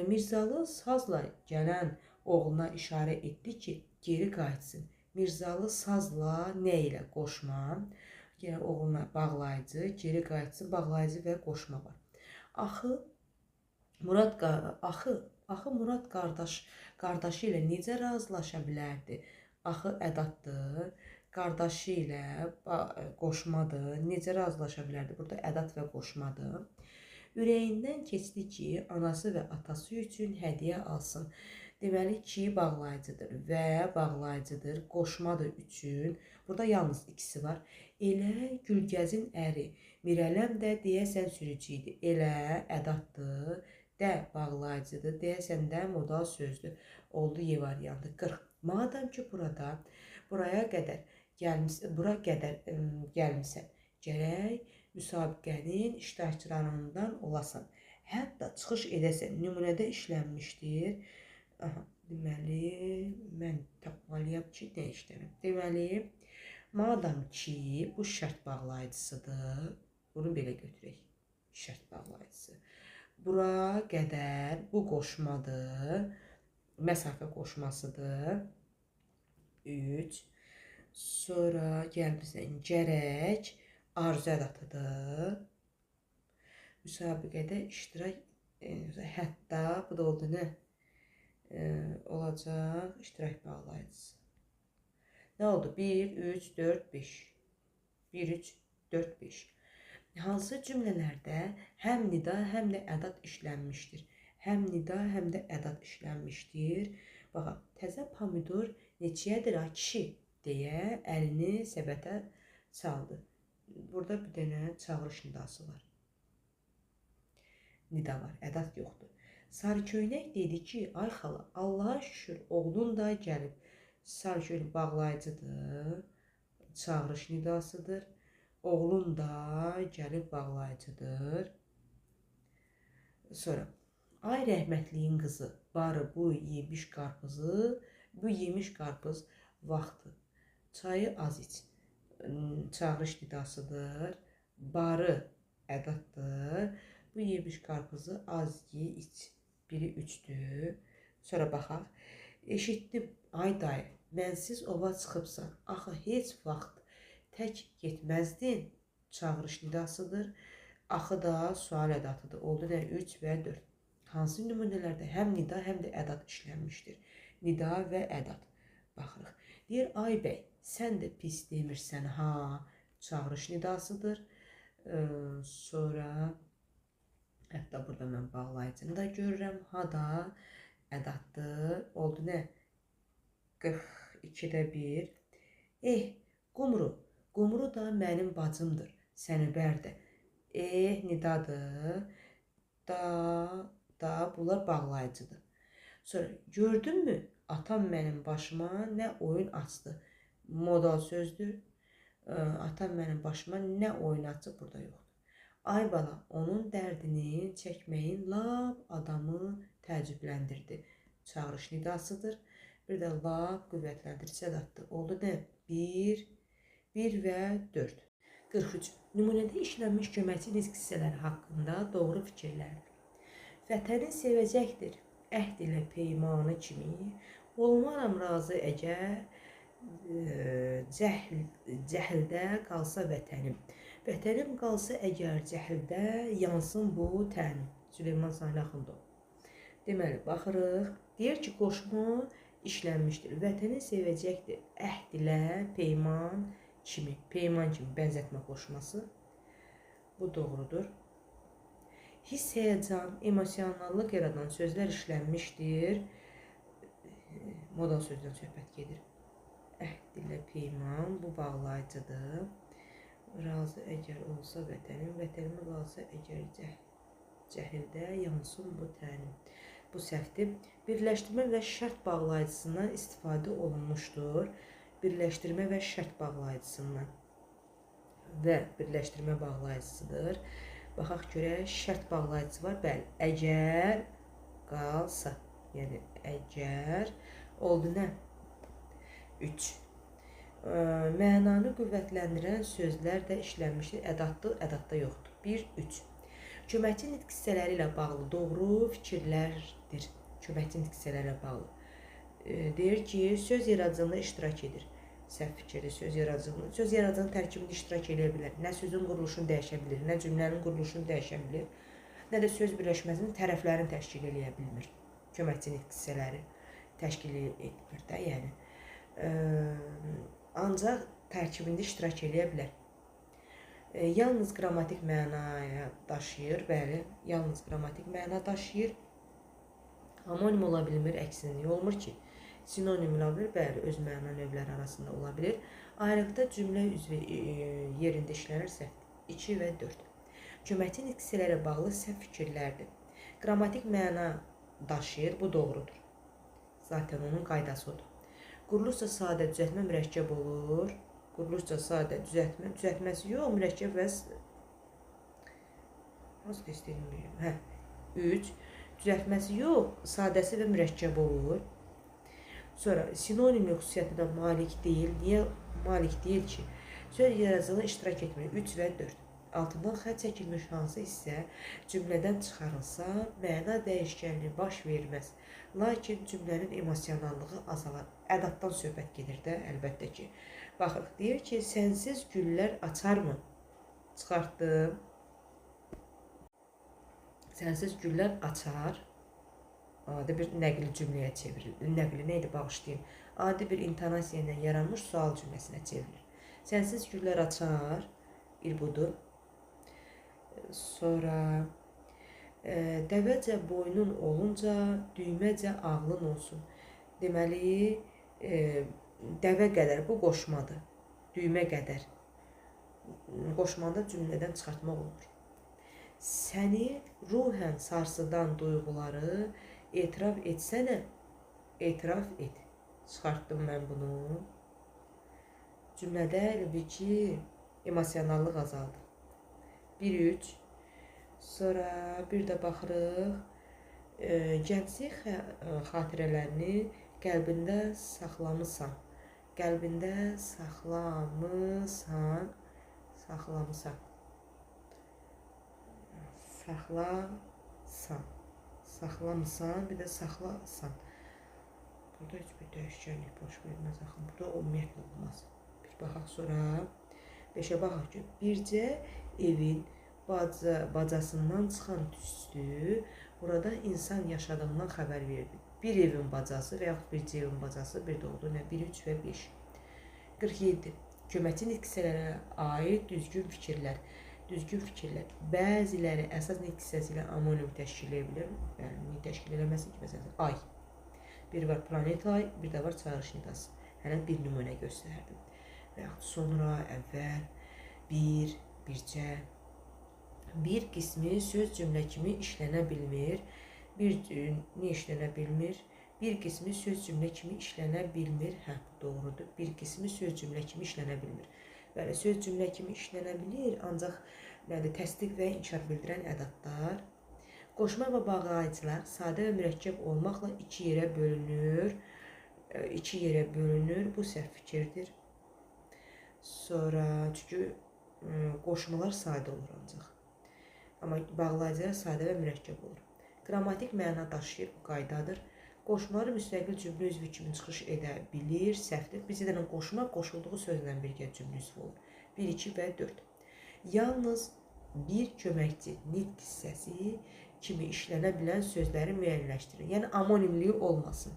Mirzalı sazla gələn oğluna işarə etdi ki, geri qayıtsın. Mirzalı sazla nə ilə qoşma? Yəni oğluna bağlayıcı, geri qayıtsın, bağlayıcı və qoşma var. Axı Murad qardaşı ilə necə razılaşa bilərdi? Axı ədatdır, qardaşı ilə qoşmadır, necə razılaşa bilərdi? Burada ədat və qoşmadır. Ürəyindən keçdi ki, anası və atası üçün hədiyyə alsın. Deməli ki, bağlayıcıdır və bağlayıcıdır, qoşmadır üçün. Burada yalnız ikisi var. Elə Gülgəzin əri Mirələm də deyəsən sürücü idi. Elə ədatdır, də bağlayıcıdır, deyəsən də modal sözdür. Oldu Y variantı. 40. Madam ki, buraya qədər gəlmisən, gərək müsabiqənin iştirakçılarından olasan. Hətta çıxış edəsən. Nümunədə işlənmişdir. Aha, deməli, mən tapmalıyam ki, nə işlənib? Deməli, madam ki, bu şərt bağlayıcısıdır. Bunu belə götürək. Şərt bağlayıcısı. Bura qədər bu qoşmadır. Məsafə qoşmasıdır. 3. Sonra gəlmişsən, gərək arzu ədatıdır. Müsabiqədə iştirak, hətta bu da oldu nə? Olacaq iştirak bağlayıcısı. Nə oldu? 1, 3, 4, 5. 1, 3, 4, 5. Hansı cümlələrdə həm nida, həm də ədat işlənmişdir? Həm nida, həm də ədat işlənmişdir. Baxın, təzə pomidor neçəyədir ha kişi deyə əlini səbətə saldı. Burada bir dənə çağırış nidası var. Nida var, ədat yoxdur. Sarı köynək dedi ki, ay xala, Allaha şükür, oğlun da gəlib. Sarı köynək bağlayıcıdır, çağırış nidasıdır. Oğlun da gəlib bağlayıcıdır. Sonra, ay rəhmətliyin qızı, barı bu yemiş qarpızı, bu yemiş qarpız vaxtı. Çayı az iç. Çağırış nidasıdır. Barı ədatdır. Bu yemiş qarpızı az ye, iç. Biri 3-dür. Sonra baxaq. Eşitdim, ay dayı, mənsiz ova çıxıbsan. Axı heç vaxt tək getməzdin. Çağırış nidasıdır. Axı da sual ədatıdır. Oldu nə? 3 və 4. Hansı nümunələrdə həm nida, həm də ədat işlənmişdir? Nida və ədat. Baxırıq. Deyir, ay bəy, sən də pis demirsən ha. Çağırış nidasıdır. Sonra hətta burada mən bağlayıcını da görürəm. Ha da ədatdır. Oldu nə? 42-də 1. Qumru. Qumru da mənim bacımdır. Sənubər də. Nidadır. Da, bunlar bağlayıcıdır. Sonra gördünmü? Atam mənim başıma nə oyun açdı. Modal sözdür. Atam mənim başıma nə oyun açdı, burada yoxdur. Ay bala, onun dərdini çəkməyin lap adamı təəccübləndirdi. Çağırış nidasıdır. Bir də lap qüvvətlendirici ədatdır. Oldu nə? 1, 1 və 4. 43. Nümunədə işlənmiş köməkçi nitq hissələri haqqında doğru fikirlərdir. Vətəni sevəcəkdir, əhd ilə peymanı kimi. Olmaram razı əgər cəhldə qalsa vətənim. Vətənim qalsa əgər cəhldə, yansın bu tən. Süleyman Sahil Axundov. Deməli, baxırıq. Deyir ki, qoşma işlənmişdir. Vətəni sevəcəkdir, əhd ilə peyman kimi. Peyman kimi bənzətmə qoşması. Bu doğrudur. Hiss, həyəcan, emosionallıq yaradan sözlər işlənmişdir. Modal sözdən söhbət gedir. Əhd ilə peyman, bu bağlayıcıdır. Razı əgər olsa vətənim, vətənimə qalsa əgər cəhildə yansın bu tənim. Bu səhvdir. Birləşdirmə və şərt bağlayıcısından istifadə olunmuşdur. Birləşdirmə və şərt bağlayıcısından və birləşdirmə bağlayıcısıdır. Baxaq görək, şərt bağlayıcısı var. Bəli, əgər qalsa, yəni əgər oldu nə? 3. Mənanı qüvvətləndirən sözlər də işlənmişdir. Ədatdır, ədadda yoxdur. 1, 3. Köməkçi nitq hissələri ilə bağlı doğru fikirlərdir. Köməkçi nitq hissələri ilə bağlı. Deyir ki, söz yaradıcılığında iştirak edir. Səhv fikirdir, söz yaradıcılığında. Söz yaradıcılığının tərkibində iştirak edə bilər. Nə sözün quruluşunu dəyişə bilir, nə cümlənin quruluşunu dəyişə bilir, nə də söz birləşməsinin tərəflərini təşkil eləyə bilmir. Köməkçi nitq hissələri təşkil etmir də, yəni. Ancaq tərkibində iştirak eləyə bilər. Yalnız qrammatik mənaya daşıyır, bəli, yalnız qrammatik məna daşıyır. Homonim ola bilmir, əksinə niyə olmur ki? Sinonim ola bilir, bəli, öz məna növləri arasında ola bilir. Ayrıqda cümlə üzvü yerində işlənirsə, 2 və 4. Köməkçi nitq hissələrə bağlı səhv fikirlərdir. Qrammatik məna daşıyır, bu doğrudur. Zaten onun qaydası odur. Quruluşca sadə düzəltmə mürəkkəb olur. Quruluşca sadə düzəltmə, düzəltməsi yox, mürəkkəb və az test edilməyim. Hə, 3. Düzəltməsi yox, sadəsi və mürəkkəb olur. Sonra sinonimlik xüsusiyyətinə malik deyil. Niyə malik deyil ki? Söz yaradıcılığına iştirak etmir. 3 və 4. Altından xətt çəkilmiş hansı hissə cümlədən çıxarılsa, məna dəyişkənliyi baş verməz. Lakin cümlənin emosionallığı azalar. Ədaddan söhbət gedir də, əlbəttə ki. Baxırıq, deyir ki, sənsiz güllər açarmı? Çıxartdım. Sənsiz güllər açar. Adi bir nəqli cümləyə çevrilir. Nəqli nə idi, bağışlayın. Adi bir intonasiya ilə yaranmış sual cümləsinə çevrilir. Sənsiz güllər açar. Bir budur. Sonra dəvəcə boynun olunca, düyməcə ağlın olsun. Deməli, dəvə qədər bu qoşmadır. Düymə qədər. Qoşmanda cümlədən çıxartmaq olur. Səni ruhən sarsıdan duyğuları etiraf etsənə, etiraf et. Çıxartdım mən bunu. Cümlədə elə bil ki, emosionallıq azaldı. 1-3. Sonra bir də baxırıq. Gənclik xatirələrini qəlbində saxlamısan. Qəlbində saxlamısan. Saxlamısan. Saxlasan. Saxlamısan, bir də saxlasan. Burada heç bir dəyişkənlik baş verməz axı. Burada ümumiyyətlə olmaz. Bir baxaq sonra. 5-ə baxaq ki, bircə evin bacasından çıxan tüstü burada insan yaşadığından xəbər verdi. Bir evin bacası və yaxud bircə evin bacası bir də oldu. Nə? 1, 3 və 5. 47. Köməkçi nitq hissələrə aid düzgün fikirlər. Düzgün fikirlər. Bəziləri əsas nitq hissəsi ilə amonim təşkil edə bilər. Yəni, niyə təşkil eləməsin ki, məsələn, ay. Bir var planet ay, bir də var çağırış nidası. Hələ bir nümunə göstərdim. Və yaxud sonra, əvvəl, bir, bircə. Bir qismi söz cümlə kimi işlənə bilmir. Bir, niyə işlənə bilmir? Bir qismi söz cümlə kimi işlənə bilmir. Hə, doğrudur. Bir qismi söz cümlə kimi işlənə bilmir. Bəli, söz cümlə kimi işlənə bilir, ancaq nədir, təsdiq və inkar bildirən ədadlar. Qoşma və bağlayıcılar sadə və mürəkkəb olmaqla iki yerə bölünür. İki yerə bölünür. Bu səhv fikirdir. Sonra, çünki qoşmalar sadə olur ancaq. Amma bağlayıcılar sadə və mürəkkəb olur. Qrammatik məna daşıyır, bu qaydadır. Qoşmaları müstəqil cümlə üzvü kimi çıxış edə bilir, səhvdir. Bizə deyilən qoşma qoşulduğu sözlə birgə cümlə üzvü olur. 1, 2 və 4. Yalnız bir köməkçi nitq hissəsi kimi işlənə bilən sözləri müəyyənləşdirir. Yəni, amonimliyi olmasın.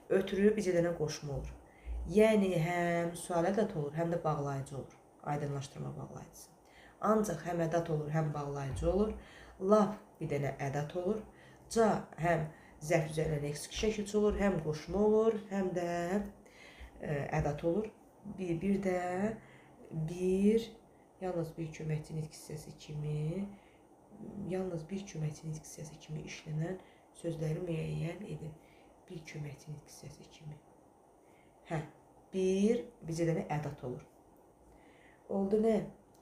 Ötürü bizə deyilən qoşma olur. Yəni, həm sual ədat olur, həm də bağlayıcı olur. Aydınlaşdırma bağlayıcısı. Ancaq həm ədat olur, həm bağlayıcı olur. Lap bir dənə ədat olur. Ca həm zərf üzərinə leksik şəkilçi olur, həm qoşma olur, həm də ədat olur. Bir də bir, yalnız bir köməkçi nitq hissəsi kimi, yalnız bir köməkçi nitq hissəsi kimi işlənən sözləri müəyyən edin. Bir köməkçi nitq hissəsi kimi. Hə, bir bizə dənə ədat olur. Oldu nə?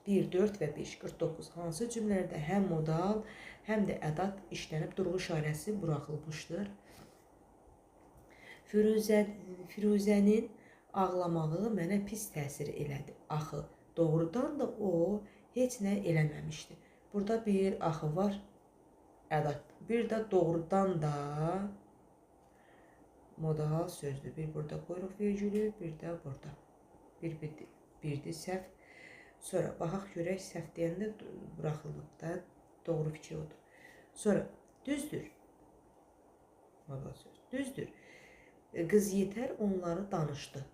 1, 4 və 5, 49. Hansı cümlələrdə həm modal, həm də ədat işlənib durğu işarəsi buraxılmışdır? Firuzənin ağlamağı mənə pis təsir elədi. Axı, doğrudan da o heç nə eləməmişdi. Burada bir axı var, ədat. Bir də doğrudan da modal sözdür. Bir burada qoyuruq vergülü, bir də burada. Birdir səhv. Sonra baxaq görək səhv deyəndə buraxılıb da, doğru fikir odur. Sonra düzdür. Modal söz. Düzdür. Qız yetər onları danışdı.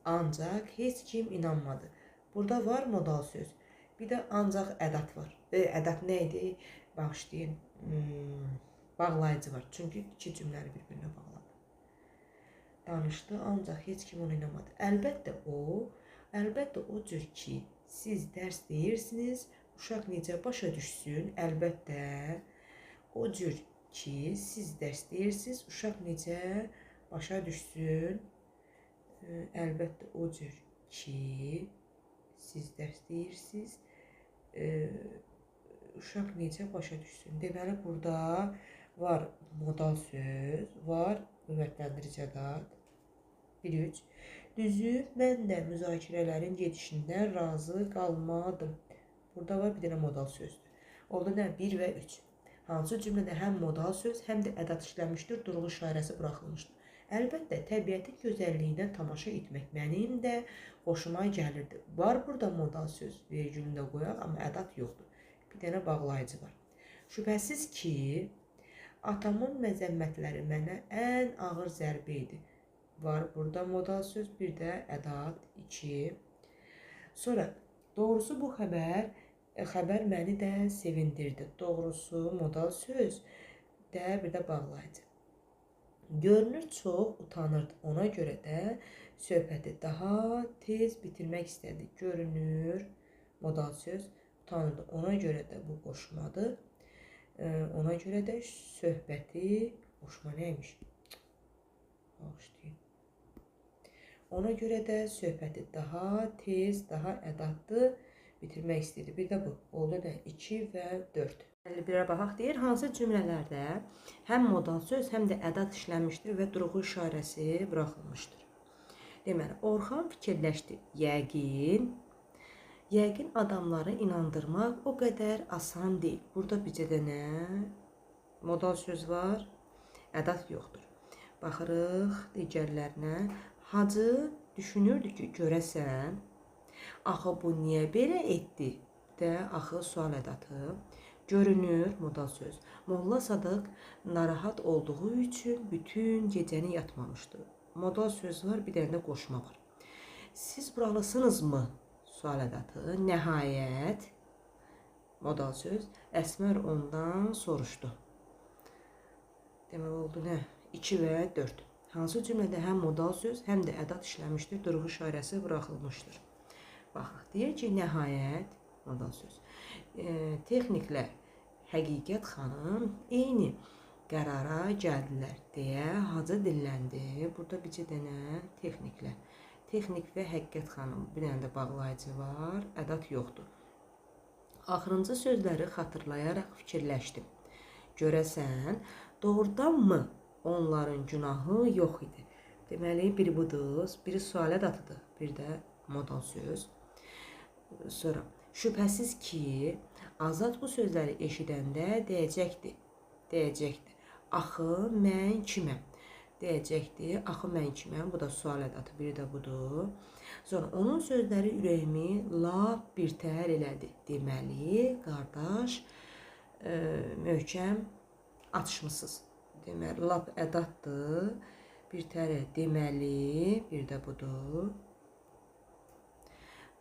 Ancaq heç kim inanmadı. Burada var modal söz. Bir də ancaq ədat var. Ədat nə idi? Bağışlayın. Bağlayıcı var. Çünki iki cümləni bir-birinə bağladı. Danışdı, ancaq heç kim ona inanmadı. Əlbəttə o cür ki, siz dərs deyirsiniz, uşaq necə başa düşsün? Əlbəttə o cür ki, siz dərs deyirsiniz, uşaq necə başa düşsün? Əlbəttə o cür ki, siz dərs deyirsiniz, uşaq necə başa düşsün? Deməli, burada var modal söz, var qüvvətləndirici ədat. 1-3. Düzü, mən də müzakirələrin gedişindən razı qalmadım. Burada var bir dənə modal sözdür. Oldu nə? 1 və 3. Hansı cümlədə həm modal söz, həm də ədat işlənmişdir, durğu işarəsi buraxılmışdır. Əlbəttə, təbiətin gözəlliyindən tamaşa etmək mənim də xoşuma gəlirdi. Var burada modal söz, vergülünü də qoyaq, amma ədat yoxdur. Bir dənə bağlayıcı var. Şübhəsiz ki, atamın məzəmmətləri mənə ən ağır zərbə idi. Var burada modal söz, bir də ədat, 2. Sonra, doğrusu bu xəbər məni də sevindirdi. Doğrusu modal söz də bir də bağlayıcı. Görünür çox utanırdı. Ona görə də söhbəti daha tez bitirmək istədi. Görünür modal söz utanırdı. Ona görə də bu qoşmadır. Ona görə də söhbəti qoşma neymiş? Bağışlayın. Ona görə də söhbəti daha tez, daha ədatlı bitirmək istəyirdi. Bir də bu. Oldu da 2 və 4. 51-ə baxaq. Deyir, hansı cümlələrdə həm modal söz, həm də ədat işlənmişdir və durğu işarəsi buraxılmışdır. Deməli, Orxan fikirləşdi. Yəqin adamları inandırmaq o qədər asan deyil. Burada bircə dənə modal söz var, ədat yoxdur. Baxırıq digərlərinə. Hacı düşünürdü ki, görəsən, axı bu niyə belə etdi? Də axı sual ədatı. Görünür, modal söz. Molla Sadıq narahat olduğu üçün bütün gecəni yatmamışdı. Modal söz var, bir dənə də qoşma var. Siz buralısınız mı? Sual ədatı. Nəhayət, modal söz. Əsmər ondan soruşdu. Demək oldu nə? 2 və 4. Hansı cümlədə həm modal söz, həm də ədat işlənmişdir, durğu işarəsi buraxılmışdır. Baxaq, deyir ki, nəhayət, modal söz. Texniklə Həqiqət xanım eyni qərara gəldilər deyə Hacı dilləndi. Burada bircə dənə texniklə. Texnik və Həqiqət xanım, bir dənə də bağlayıcı var, ədat yoxdur. Axırıncı sözləri xatırlayaraq fikirləşdim. Görəsən, doğrudanmı onların günahı yox idi? Deməli, biri budur, biri sual ədatıdır, bir də modal söz. Sonra, şübhəsiz ki, Azad bu sözləri eşidəndə deyəcəkdi. Axı, mən kiməm? Deyəcəkdi, axı, mən kiməm? Bu da sual ədatı, biri də budur. Sonra, onun sözləri ürəyimi lap birtəhər elədi. Deməli, qardaş, möhkəm atışmısınız. Deməli, lap ədatdır, birtəhər deməli, bir də budur.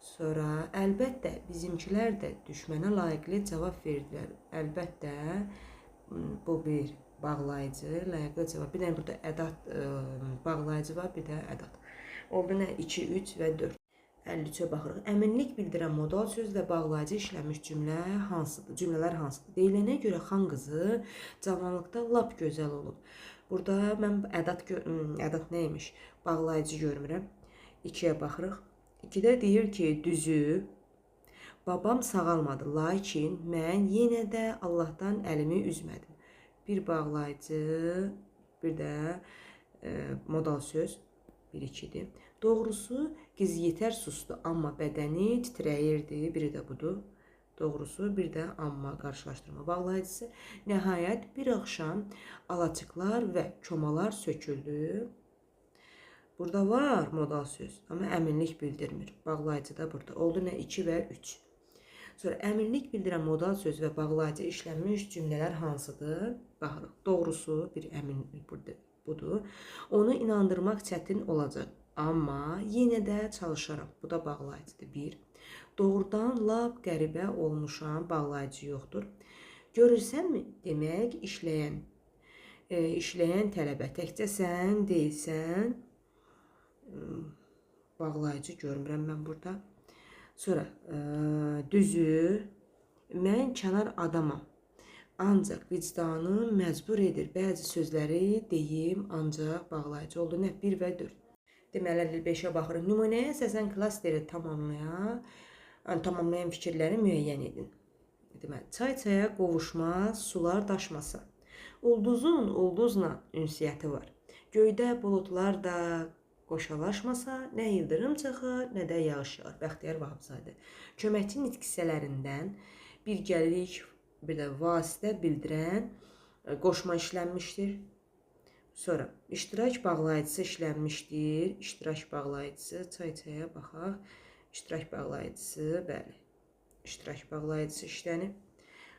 Sonra əlbəttə bizimkilər də düşmənə layiqli cavab verdilər. Əlbəttə bu bir bağlayıcı, layiqli cavab. Bir dənə burada ədat bağlayıcı var, bir də ədat. Oldu nə? 2, 3 və 4. 53-ə baxırıq. Əminlik bildirən modal söz və bağlayıcı işlənmiş cümlə hansıdır? Cümlələr hansıdır? Deyilənə görə xan qızı cavanlıqda lap gözəl olub. Burada mən ədat ədat nə imiş? Bağlayıcı görmürəm. 2-yə baxırıq. 2-də deyir ki, düzü babam sağalmadı, lakin mən yenə də Allahdan əlimi üzmədim. Bir bağlayıcı, bir də modal söz 1-2-dir. Doğrusu qız yetər sustu, amma bədəni titrəyirdi. Biri də budur. Doğrusu bir də amma qarşılaşdırma bağlayıcısı. Nəhayət bir axşam alaçıqlar və komalar söküldü. Burada var modal söz, amma əminlik bildirmir. Bağlayıcı da burada. Oldu nə? 2 və 3. Sonra əminlik bildirən modal söz və bağlayıcı işlənmiş cümlələr hansıdır? Baxırıq. Doğrusu bir əminlik burada budur. Onu inandırmaq çətin olacaq, amma yenə də çalışaram. Bu da bağlayıcıdır. 1. Doğrudan lap qəribə olmuşam, bağlayıcı yoxdur. Görürsənmi? Demək işləyən tələbə təkcə sən deyilsən. Bağlayıcı görmürəm mən burada. Sonra düzü mən kənar adamam. Ancaq vicdanım məcbur edir bəzi sözləri deyim, ancaq bağlayıcı oldu. Nə? 1 və 4. Deməli 55-ə baxırıq. Nümunəyə əsasən klasteri tamamlayan fikirləri müəyyən edin. Deməli, çay çaya qovuşmaz, sular daşmasa. Ulduzun ulduzla ünsiyyəti var. Göydə buludlar da qoşalaşmasa, nə ildırım çaxar, nə də yağış yağar. Bəxtiyar Vahabzadə. Köməkçi nitq hissələrindən birgəlik, bir də vasitə bildirən qoşma işlənmişdir. Sonra iştirak bağlayıcısı işlənmişdir. İştirak bağlayıcısı, çay çaya baxaq. İştirak bağlayıcısı, bəli. İştirak bağlayıcısı işlənib.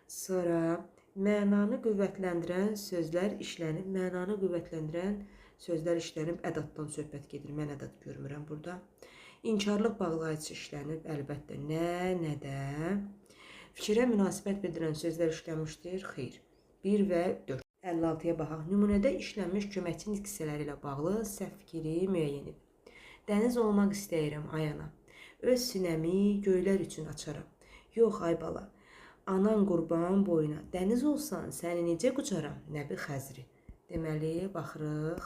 Sonra mənanı qüvvətləndirən sözlər işlənib. Mənanı qüvvətləndirən sözlər işlənib. Ədatdan söhbət gedir. Mən ədat görmürəm burada. İnkarlıq bağlayıcısı işlənib. Əlbəttə nə, nə də. Fikrə münasibət bildirən sözlər işlənmişdir. Xeyr. 1 və 4. 56-ya baxaq. Nümunədə işlənmiş köməkçi nitq hissələri ilə bağlı səhv fikri müəyyən edin. Dəniz olmaq istəyirəm ayana. Öz sinəmi göylər üçün açaram. Yox ay bala, anan qurban boyuna. Dəniz olsan səni necə qucaram? Nəbi Xəzri. Deməli, baxırıq.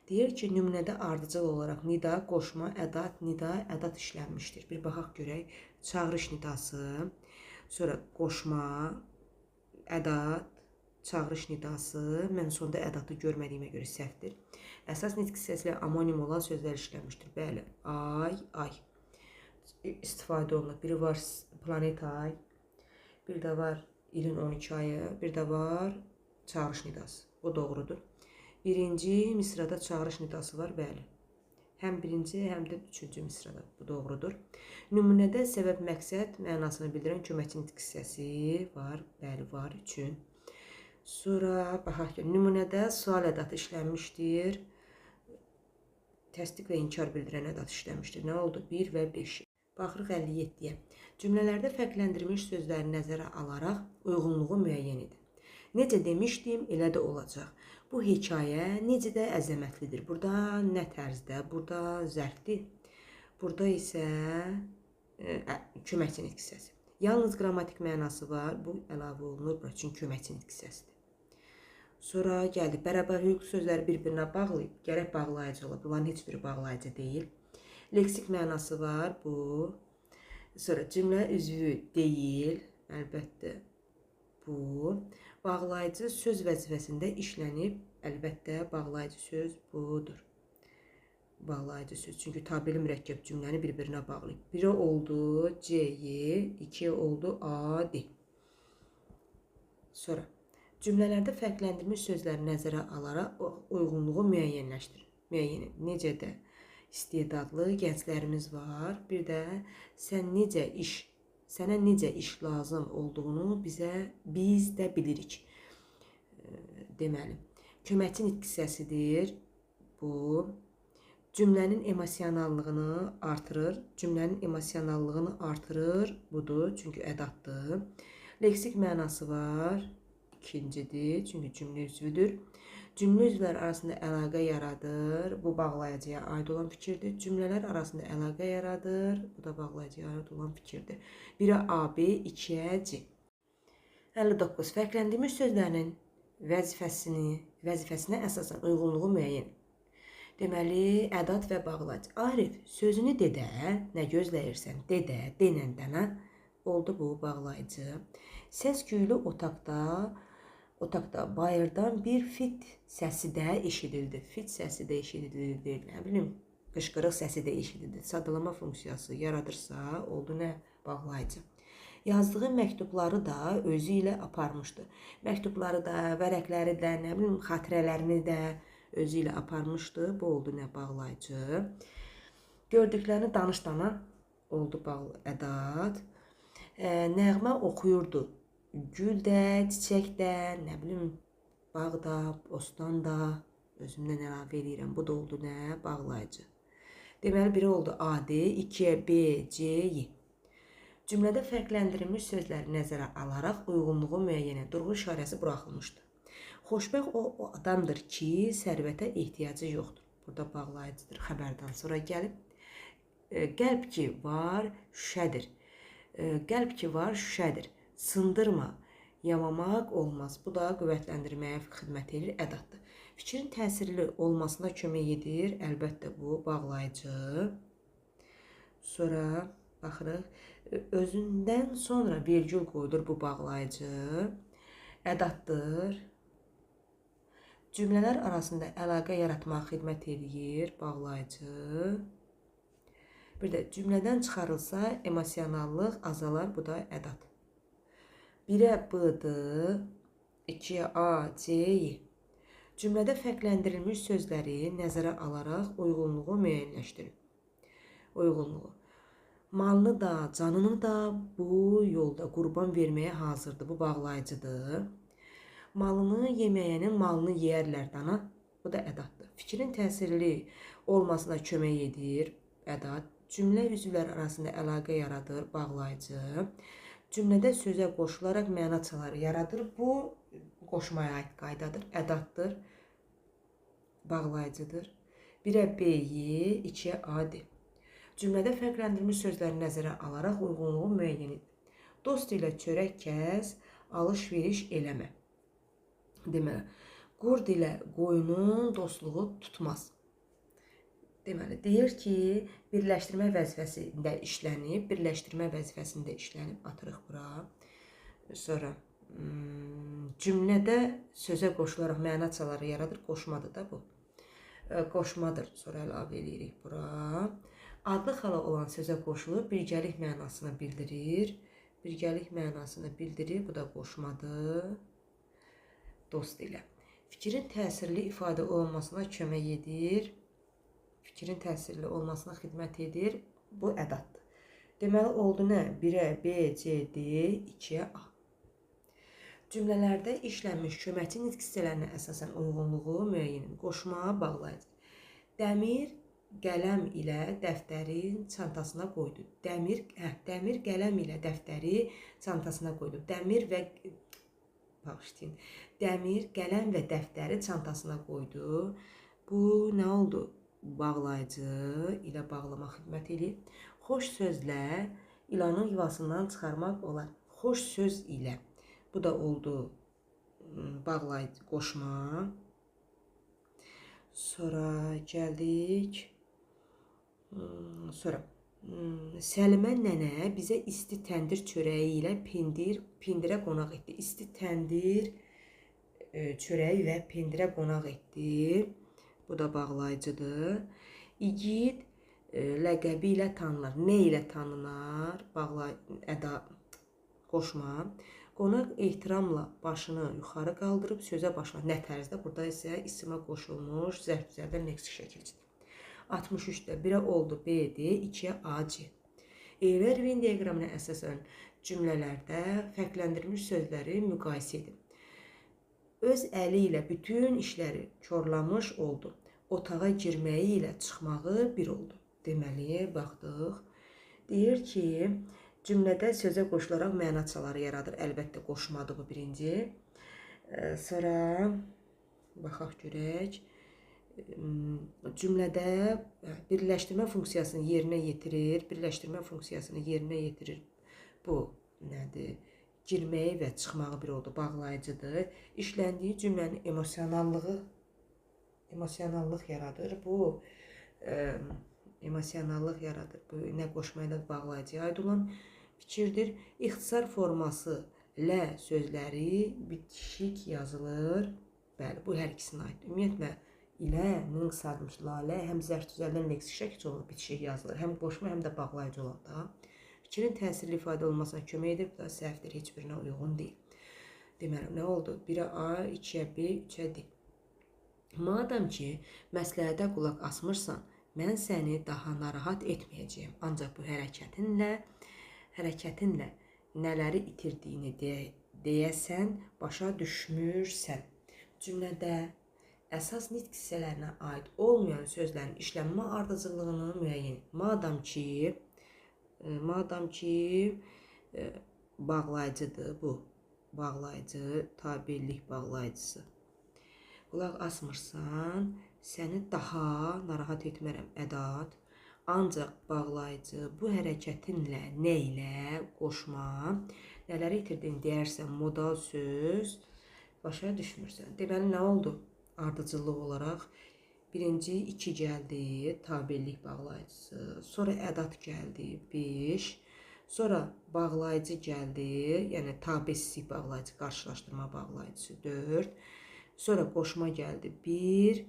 Deyir ki, nümunədə ardıcıl olaraq nida, qoşma, ədat, nida, ədat işlənmişdir. Bir baxaq görək. Çağırış nidası, sonra qoşma, ədat, çağırış nidası. Mən sonda ədatı görmədiyimə görə səhvdir. Əsas nitq hissəsi ilə amonim olan sözlər işlənmişdir. Bəli, ay, ay. İstifadə olunur. Biri var planet ay, bir də var ilin 12 ayı, bir də var çağırış nidası. O doğrudur. Birinci misrada çağırış nidası var, bəli. Həm birinci, həm də üçüncü misrada. Bu doğrudur. Nümunədə səbəb məqsəd mənasını bildirən köməkçi nitq hissəsi var, bəli, var üçün. Sonra baxaq ki, nümunədə sual ədatı işlənmişdir. Təsdiq və inkar bildirən ədat işlənmişdir. Nə oldu? 1 və 5. Baxırıq 57-yə. Cümlələrdə fərqləndirilmiş sözləri nəzərə alaraq uyğunluğu müəyyən edin. Necə demişdim, elə də olacaq. Bu hekayə necə də əzəmətlidir. Burada nə tərzdə, burada zərfdir. Burada isə köməkçi nitq hissəsi. Yalnız qrammatik mənası var. Bu əlavə olunur bura, çünki köməkçi nitq hissəsidir. Sonra gəldik. Bərabər hüquq sözləri bir-birinə bağlayıb, gərək bağlayıcı ola. Bunların heç biri bağlayıcı deyil. Leksik mənası var bu. Sonra cümlə üzvü deyil, əlbəttə bu. Bağlayıcı söz vəzifəsində işlənib, əlbəttə bağlayıcı söz budur. Bağlayıcı söz. Çünki tabeli mürəkkəb cümləni bir-birinə bağlayıb. Biri oldu C-y, 2 oldu A, D. Sonra cümlələrdə fərqləndirilmiş sözləri nəzərə alaraq uyğunluğu müəyyənləşdirin. Müəyyən edin. Necə də istedadlı gənclərimiz var. Bir də sən necə iş, sənə necə iş lazım olduğunu biz də bilirik. Deməli, köməkçi nitq hissəsidir bu. Cümlənin emosionallığını artırır. Cümlənin emosionallığını artırır. Budur, çünki ədaddır. Leksik mənası var. İkincidir, çünki cümlə üzvüdür. Cümlə üzvləri arasında əlaqə yaradır. Bu bağlayıcıya aid olan fikirdir. Cümlələr arasında əlaqə yaradır. Bu da bağlayıcıya aid olan fikirdir. 1-ə A, B, 2-ə C. 59. Fərqləndirilmiş sözlərinin vəzifəsinə əsasən uyğunluğu müəyyən. Deməli, ədad və bağlayıcı. Arif, sözünü dedə, nə gözləyirsən? Dedə, denən dənə oldu bu bağlayıcı. Səs küylü otaqda bayırdan bir fit səsi də eşidildi. Fit səsi də eşidildi. Nə bilim, qışqırıq səsi də eşidildi. Sadalama funksiyası yaradırsa, oldu nə? Bağlayıcı. Yazdığı məktubları da özü ilə aparmışdı. Məktubları da, vərəqləri də, nə bilim, xatirələrini də özü ilə aparmışdı. Bu oldu nə? Bağlayıcı. Gördüklərini danış-dana oldu bağlı ədad. Nəğmə oxuyurdu. Gül də, çiçək də, nə bilim, bağ da, bostan da, özümdən əlavə eləyirəm. Bu da oldu nə? Bağlayıcı. Deməli, biri oldu A, D, 2-yə B, C, Y. Cümlədə fərqləndirilmiş sözləri nəzərə alaraq uyğunluğu müəyyən edir. Durğun işarəsi buraxılmışdır. Xoşbəxt o adamdır ki, sərvətə ehtiyacı yoxdur. Burada bağlayıcıdır. Xəbərdən sonra gəlib. Qəlb ki var, şüşədir. Qəlb ki var, şüşədir. Sındırma, yamamaq olmaz. Bu da qüvvətləndirməyə xidmət edir, ədaddır. Fikrin təsirli olmasına kömək edir. Əlbəttə bu bağlayıcı. Sonra baxırıq. Özündən sonra vergül qoyulur, bu bağlayıcı. Ədaddır. Cümlələr arasında əlaqə yaratmağa xidmət edir, bağlayıcı. Bir də cümlədən çıxarılsa emosionallıq azalar, bu da ədad. 1-ə B-dır, 2-yə A, C, Y. Cümlədə fərqləndirilmiş sözləri nəzərə alaraq uyğunluğu müəyyənləşdirin. Uyğunluğu. Malını da, canını da bu yolda qurban verməyə hazırdır. Bu bağlayıcıdır. Malını yeməyənin malını yeyərlər dana. Bu da ədaddır. Fikrin təsirli olmasına kömək edir. Ədad. Cümlə üzvləri arasında əlaqə yaradır. Bağlayıcı. Cümlədə sözə qoşularaq məna çaları yaradır. Bu qoşmaya aid qaydadır. Ədaddır. Bağlayıcıdır. 1-ə B, Y, 2-yə A, D. Cümlədə fərqləndirilmiş sözləri nəzərə alaraq uyğunluğu müəyyən edir. Dost ilə çörək kəs, alış-veriş eləmə. Deməli, qurd ilə qoyunun dostluğu tutmaz. Deməli, deyir ki, birləşdirmə vəzifəsində işlənib, birləşdirmə vəzifəsində işlənib, atırıq bura. Sonra cümlədə sözə qoşularaq məna çaları yaradır, qoşmadır da bu. Qoşmadır, sonra əlavə eləyirik bura. Adlı xala olan sözə qoşulub birgəlik mənasını bildirir. Birgəlik mənasını bildirir, bu da qoşmadır. Dost ilə. Fikrin təsirli ifadə olunmasına kömək edir. Fikrin təsirli olmasına xidmət edir. Bu ədaddır. Deməli, oldu nə? 1-ə B, C, D, 2-yə A. Cümlələrdə işlənmiş köməkçi nitq hissələrinə əsasən uyğunluğu müəyyən edir. Qoşma, bağlayıcı. Dəmir qələm ilə dəftərin çantasına qoydu. Dəmir qələm ilə dəftəri çantasına qoydu. Dəmir və bağışlayın. Dəmir qələm və dəftəri çantasına qoydu. Bu nə oldu? Bağlayıcı ilə bağlama xidmət eləyir. Xoş sözlə ilanın yuvasından çıxarmaq olar. Xoş söz ilə. Bu da oldu bağlayıcı qoşma. Sonra gəldik. Sonra Səlimə nənə bizə isti təndir çörəyi ilə pendirə qonaq etdi. İsti təndir çörəyi və pendirə qonaq etdi. Bu da bağlayıcıdır. İgid ləqəbi ilə tanınır. Nə ilə tanınar? Əda qoşma. Qonaq ehtiramla başını yuxarı qaldırıb sözə başlar. Nə tərzdə? Burada isə isimə qoşulmuş zərf düzəldən leksik şəkilçidir. 63-də 1-ə oldu B, D, 2-yə A, C. Eylər Venn diaqramına əsasən cümlələrdə fərqləndirilmiş sözləri müqayisə edin. Öz əli ilə bütün işləri korlamış oldu. Otağa girməyi ilə çıxmağı bir oldu. Deməli, baxdıq. Deyir ki, cümlədə sözə qoşularaq məna açarları yaradır. Əlbəttə, qoşmadır bu birinci. Sonra baxaq görək. Cümlədə birləşdirmə funksiyasını yerinə yetirir. Birləşdirmə funksiyasını yerinə yetirir. Bu nədir? Girməyi və çıxmağı bir oldu. Bağlayıcıdır. İşləndiyi cümlənin emosionallıq yaradır. Bu emosionallıq yaradır. Bu nə qoşma ilə bağlayıcıya aid olan fikirdir. İxtisar forması lə sözləri bitişik yazılır. Bəli, bu hər ikisinə aiddir. Ümumiyyətlə, ilə nin qısaltmış lalə həm zərf düzəldən leksik şəkil olur, bitişik yazılır. Həm qoşma, həm də bağlayıcı olanda. Fikrin təsirli ifadə olmasına kömək edir. Bu da səhvdir, heç birinə uyğun deyil. Deməli, nə oldu? 1-ə A, 2-yə B, 3-ə D. Madam ki, məsləhətə qulaq asmırsan, mən səni daha narahat etməyəcəyəm. Ancaq bu hərəkətinlə nələri itirdiyini deyəsən, başa düşmürsən. Cümlədə əsas nitq hissələrinə aid olmayan sözlərin işlənmə ardıcıllığını müəyyən et. Madam ki, bağlayıcıdır bu. Bağlayıcı, tabelik bağlayıcısı. Qulaq asmırsan, səni daha narahat etmərəm. Ədat. Ancaq bağlayıcı bu hərəkətinlə, nə ilə qoşma, nələri itirdin deyərsən, modal söz, başa düşmürsən. Deməli, nə oldu? Ardıcıllıq olaraq birinci 2 gəldi, tabelik bağlayıcısı, sonra ədat gəldi, 5, sonra bağlayıcı gəldi, yəni tabesizlik bağlayıcı, qarşılaşdırma bağlayıcısı 4, sonra qoşma gəldi, 1,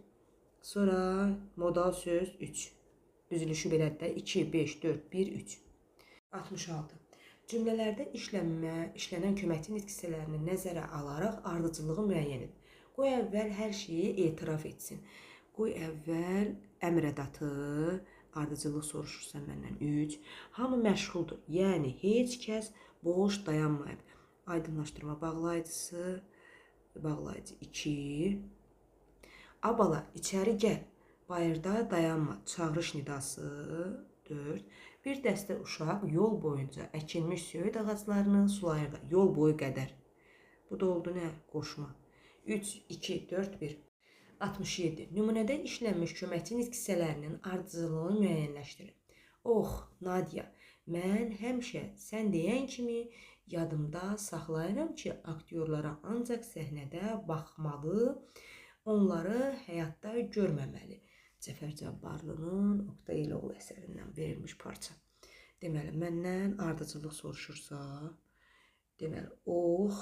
sonra modal söz 3. Düzülüşü belədir də 2, 5, 4, 1, 3. 66. Cümlələrdə işlənən köməkçi nitq hissələrini nəzərə alaraq ardıcıllığı müəyyən et. Qoy əvvəl hər şeyi etiraf etsin. Qoy əvvəl əmr ədatı, ardıcıllıq soruşursan məndən 3. Hamı məşğuldur, yəni heç kəs boş dayanmayıb. Aydınlaşdırma bağlayıcısı, bağlayıcı 2. Abala, içəri gəl, bayırda dayanma, çağırış nidası 4. Bir dəstə uşaq yol boyunca əkilmiş söyüd ağaclarını sulayırlar, yol boyu qədər. Bu da oldu nə? Qoşma. 3, 2, 4, 1. 67. Nümunədə işlənmiş köməkçi nitq hissələrinin ardıcıllığını müəyyənləşdirin. Oh, Nadia, mən həmişə sən deyən kimi yadımda saxlayıram ki, aktyorlara ancaq səhnədə baxmalı, onları həyatda görməməli. Cəfər Cabbarlının Oqtay Eloğlu əsərindən verilmiş parça. Deməli, məndən ardıcıllıq soruşursa, deməli, oh,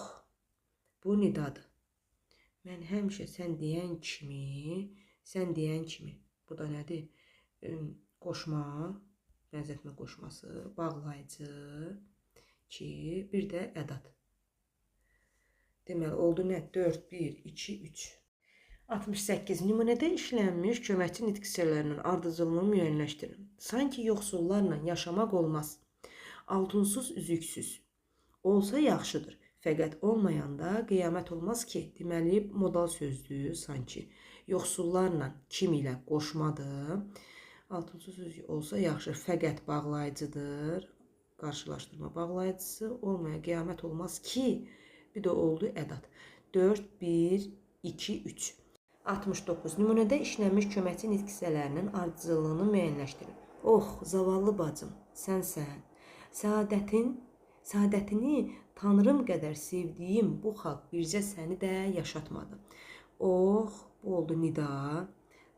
bu nidadır. Mən həmişə sən deyən kimi, bu da nədir? Qoşma, bənzətmə qoşması, bağlayıcı, 2, bir də ədat. Deməli, oldu nə? 4, 1, 2, 3. 68. Nümunədə işlənmiş köməkçi nitq hissələrinin ardıcıllığını müəyyənləşdirin. Sanki yoxsullarla yaşamaq olmaz. Altunsuz, üzüksüz. Olsa yaxşıdır. Fəqət olmayanda qiyamət olmaz ki, deməli, modal sözdür sanki. Yoxsullarla kim ilə qoşmadır. Altunsuz üzük olsa yaxşı, fəqət bağlayıcıdır. Qarşılaşdırma bağlayıcısı. Olmaya qiyamət olmaz ki, bir də oldu ədat. 4, 1, 2, 3. 69. Nümunədə işlənmiş köməkçi nitq hissələrinin ardıcıllığını müəyyənləşdirin. Oh, zavallı bacım, sənsən. Səadətini Tanrım qədər sevdiyim bu xalq bircə səni də yaşatmadı. Oh, bu oldu nida.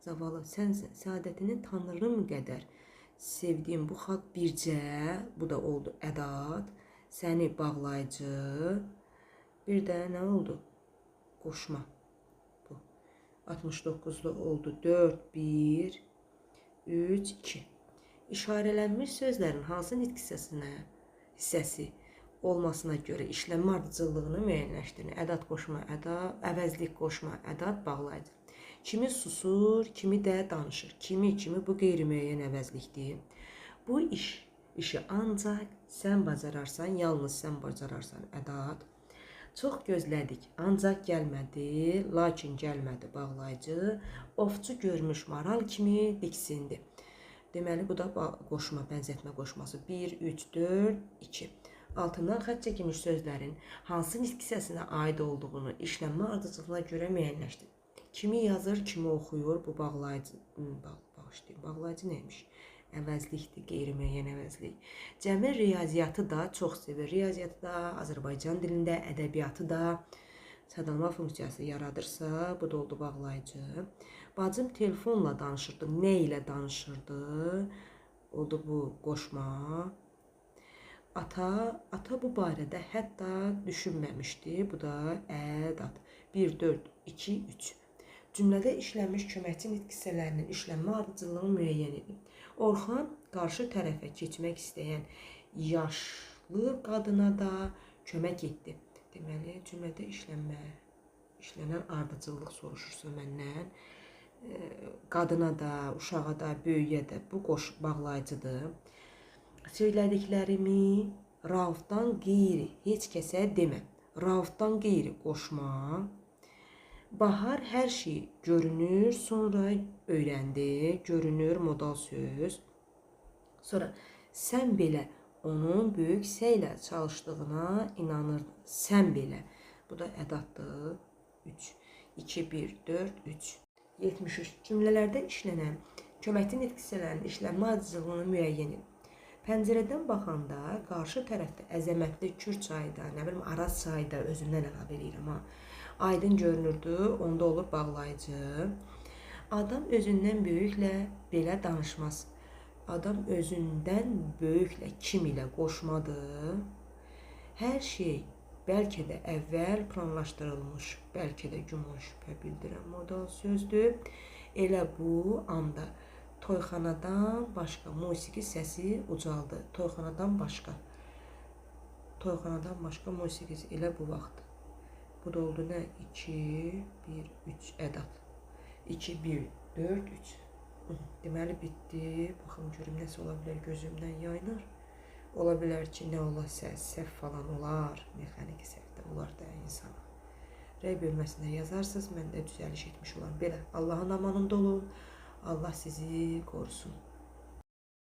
Zavallı, sənsən. Səadətini Tanrım qədər sevdiyim bu xalq bircə, bu da oldu ədat. Səni bağlayıcı. Bir də nə oldu? Qoşma. Bu. 69-da oldu 4, 1, 3, 2. İşarələnmiş sözlərin hansı nitq hissəsi olmasına görə işlənmə ardıcıllığını müəyyənləşdirin. Ədat qoşma, ədat, əvəzlik qoşma, ədat, bağlayıcı. Kimi susur, kimi də danışır. Kimi bu qeyri-müəyyən əvəzlikdir. Bu işi ancaq sən bacararsan, yalnız sən bacararsan, ədat. Çox gözlədik, ancaq gəlmədi, lakin gəlmədi bağlayıcı. Ovçu görmüş maral kimi diksindi. Deməli, bu da qoşma, bənzətmə qoşması. 1, 3, 4, 2. Altından xətt çəkilmiş sözlərin hansı nitq hissəsinə aid olduğunu işlənmə ardıcıllığına görə müəyyənləşdirin. Kimi yazır, kimi oxuyur, bu bağlayıcı, bağışlayın, bağlayıcı neymiş? Əvəzlikdir, qeyri-müəyyən əvəzlik. Cəmil riyaziyyatı da çox sevir. Riyaziyyatı da, Azərbaycan dilində, ədəbiyyatı da sadalama funksiyası yaradırsa, bu da oldu bağlayıcı. Bacım telefonla danışırdı. Nə ilə danışırdı? Oldu bu qoşma. Ata bu barədə hətta düşünməmişdi. Bu da ədat. 1, 4, 2, 3. Cümlədə işlənmiş köməkçi nitq hissələrinin işlənmə ardıcıllığını müəyyən edin. Orxan qarşı tərəfə keçmək istəyən yaşlı qadına da kömək etdi. Deməli, cümlədə işlənən ardıcıllıq soruşursa məndən, qadına da, uşağa da, böyüyə də bu bağlayıcıdır. Söylədiklərimi Raufdan qeyri heç kəsə demə. Raufdan qeyri qoşma. Bahar hər şey görünür, sonra öyrəndi. Görünür modal söz. Sonra sən belə onun böyük səylə çalışdığına inanırdın. Sən belə. Bu da ədatdır. 3, 2, 1, 4, 3. 73. Cümlələrdə işlənən köməkçi nitq hissələrinin işlənmə ardıcıllığını müəyyən edin. Pəncərədən baxanda qarşı tərəfdə əzəmətli Kür çayı da, nə bilim Araz çayı da özümdən əlavə eləyirəm ha. Aydın görünürdü, onda olur bağlayıcı. Adam özündən böyüklə belə danışmaz. Adam özündən böyüklə kim ilə qoşmadır. Hər şey bəlkə də əvvəl planlaşdırılmış, bəlkə də güman şübhə bildirən modal sözdür. Elə bu anda toyxanadan başqa musiqi səsi ucaldı. Toyxanadan başqa. Toyxanadan başqa musiqi elə bu vaxt. Bu da oldu nə? 2, 1, 3 ədat. 2, 1, 4, 3. Deməli, bitdi. Baxım, görüm, nəsə ola bilər, gözümdən yayınır. Ola bilər ki, nə ola səhv falan olar. Mexaniki səhv də olar da insana. Rəy bölməsində yazarsınız, mən də düzəliş etmiş olarım. Belə, Allahın amanında olun. Allah sizi qorusun.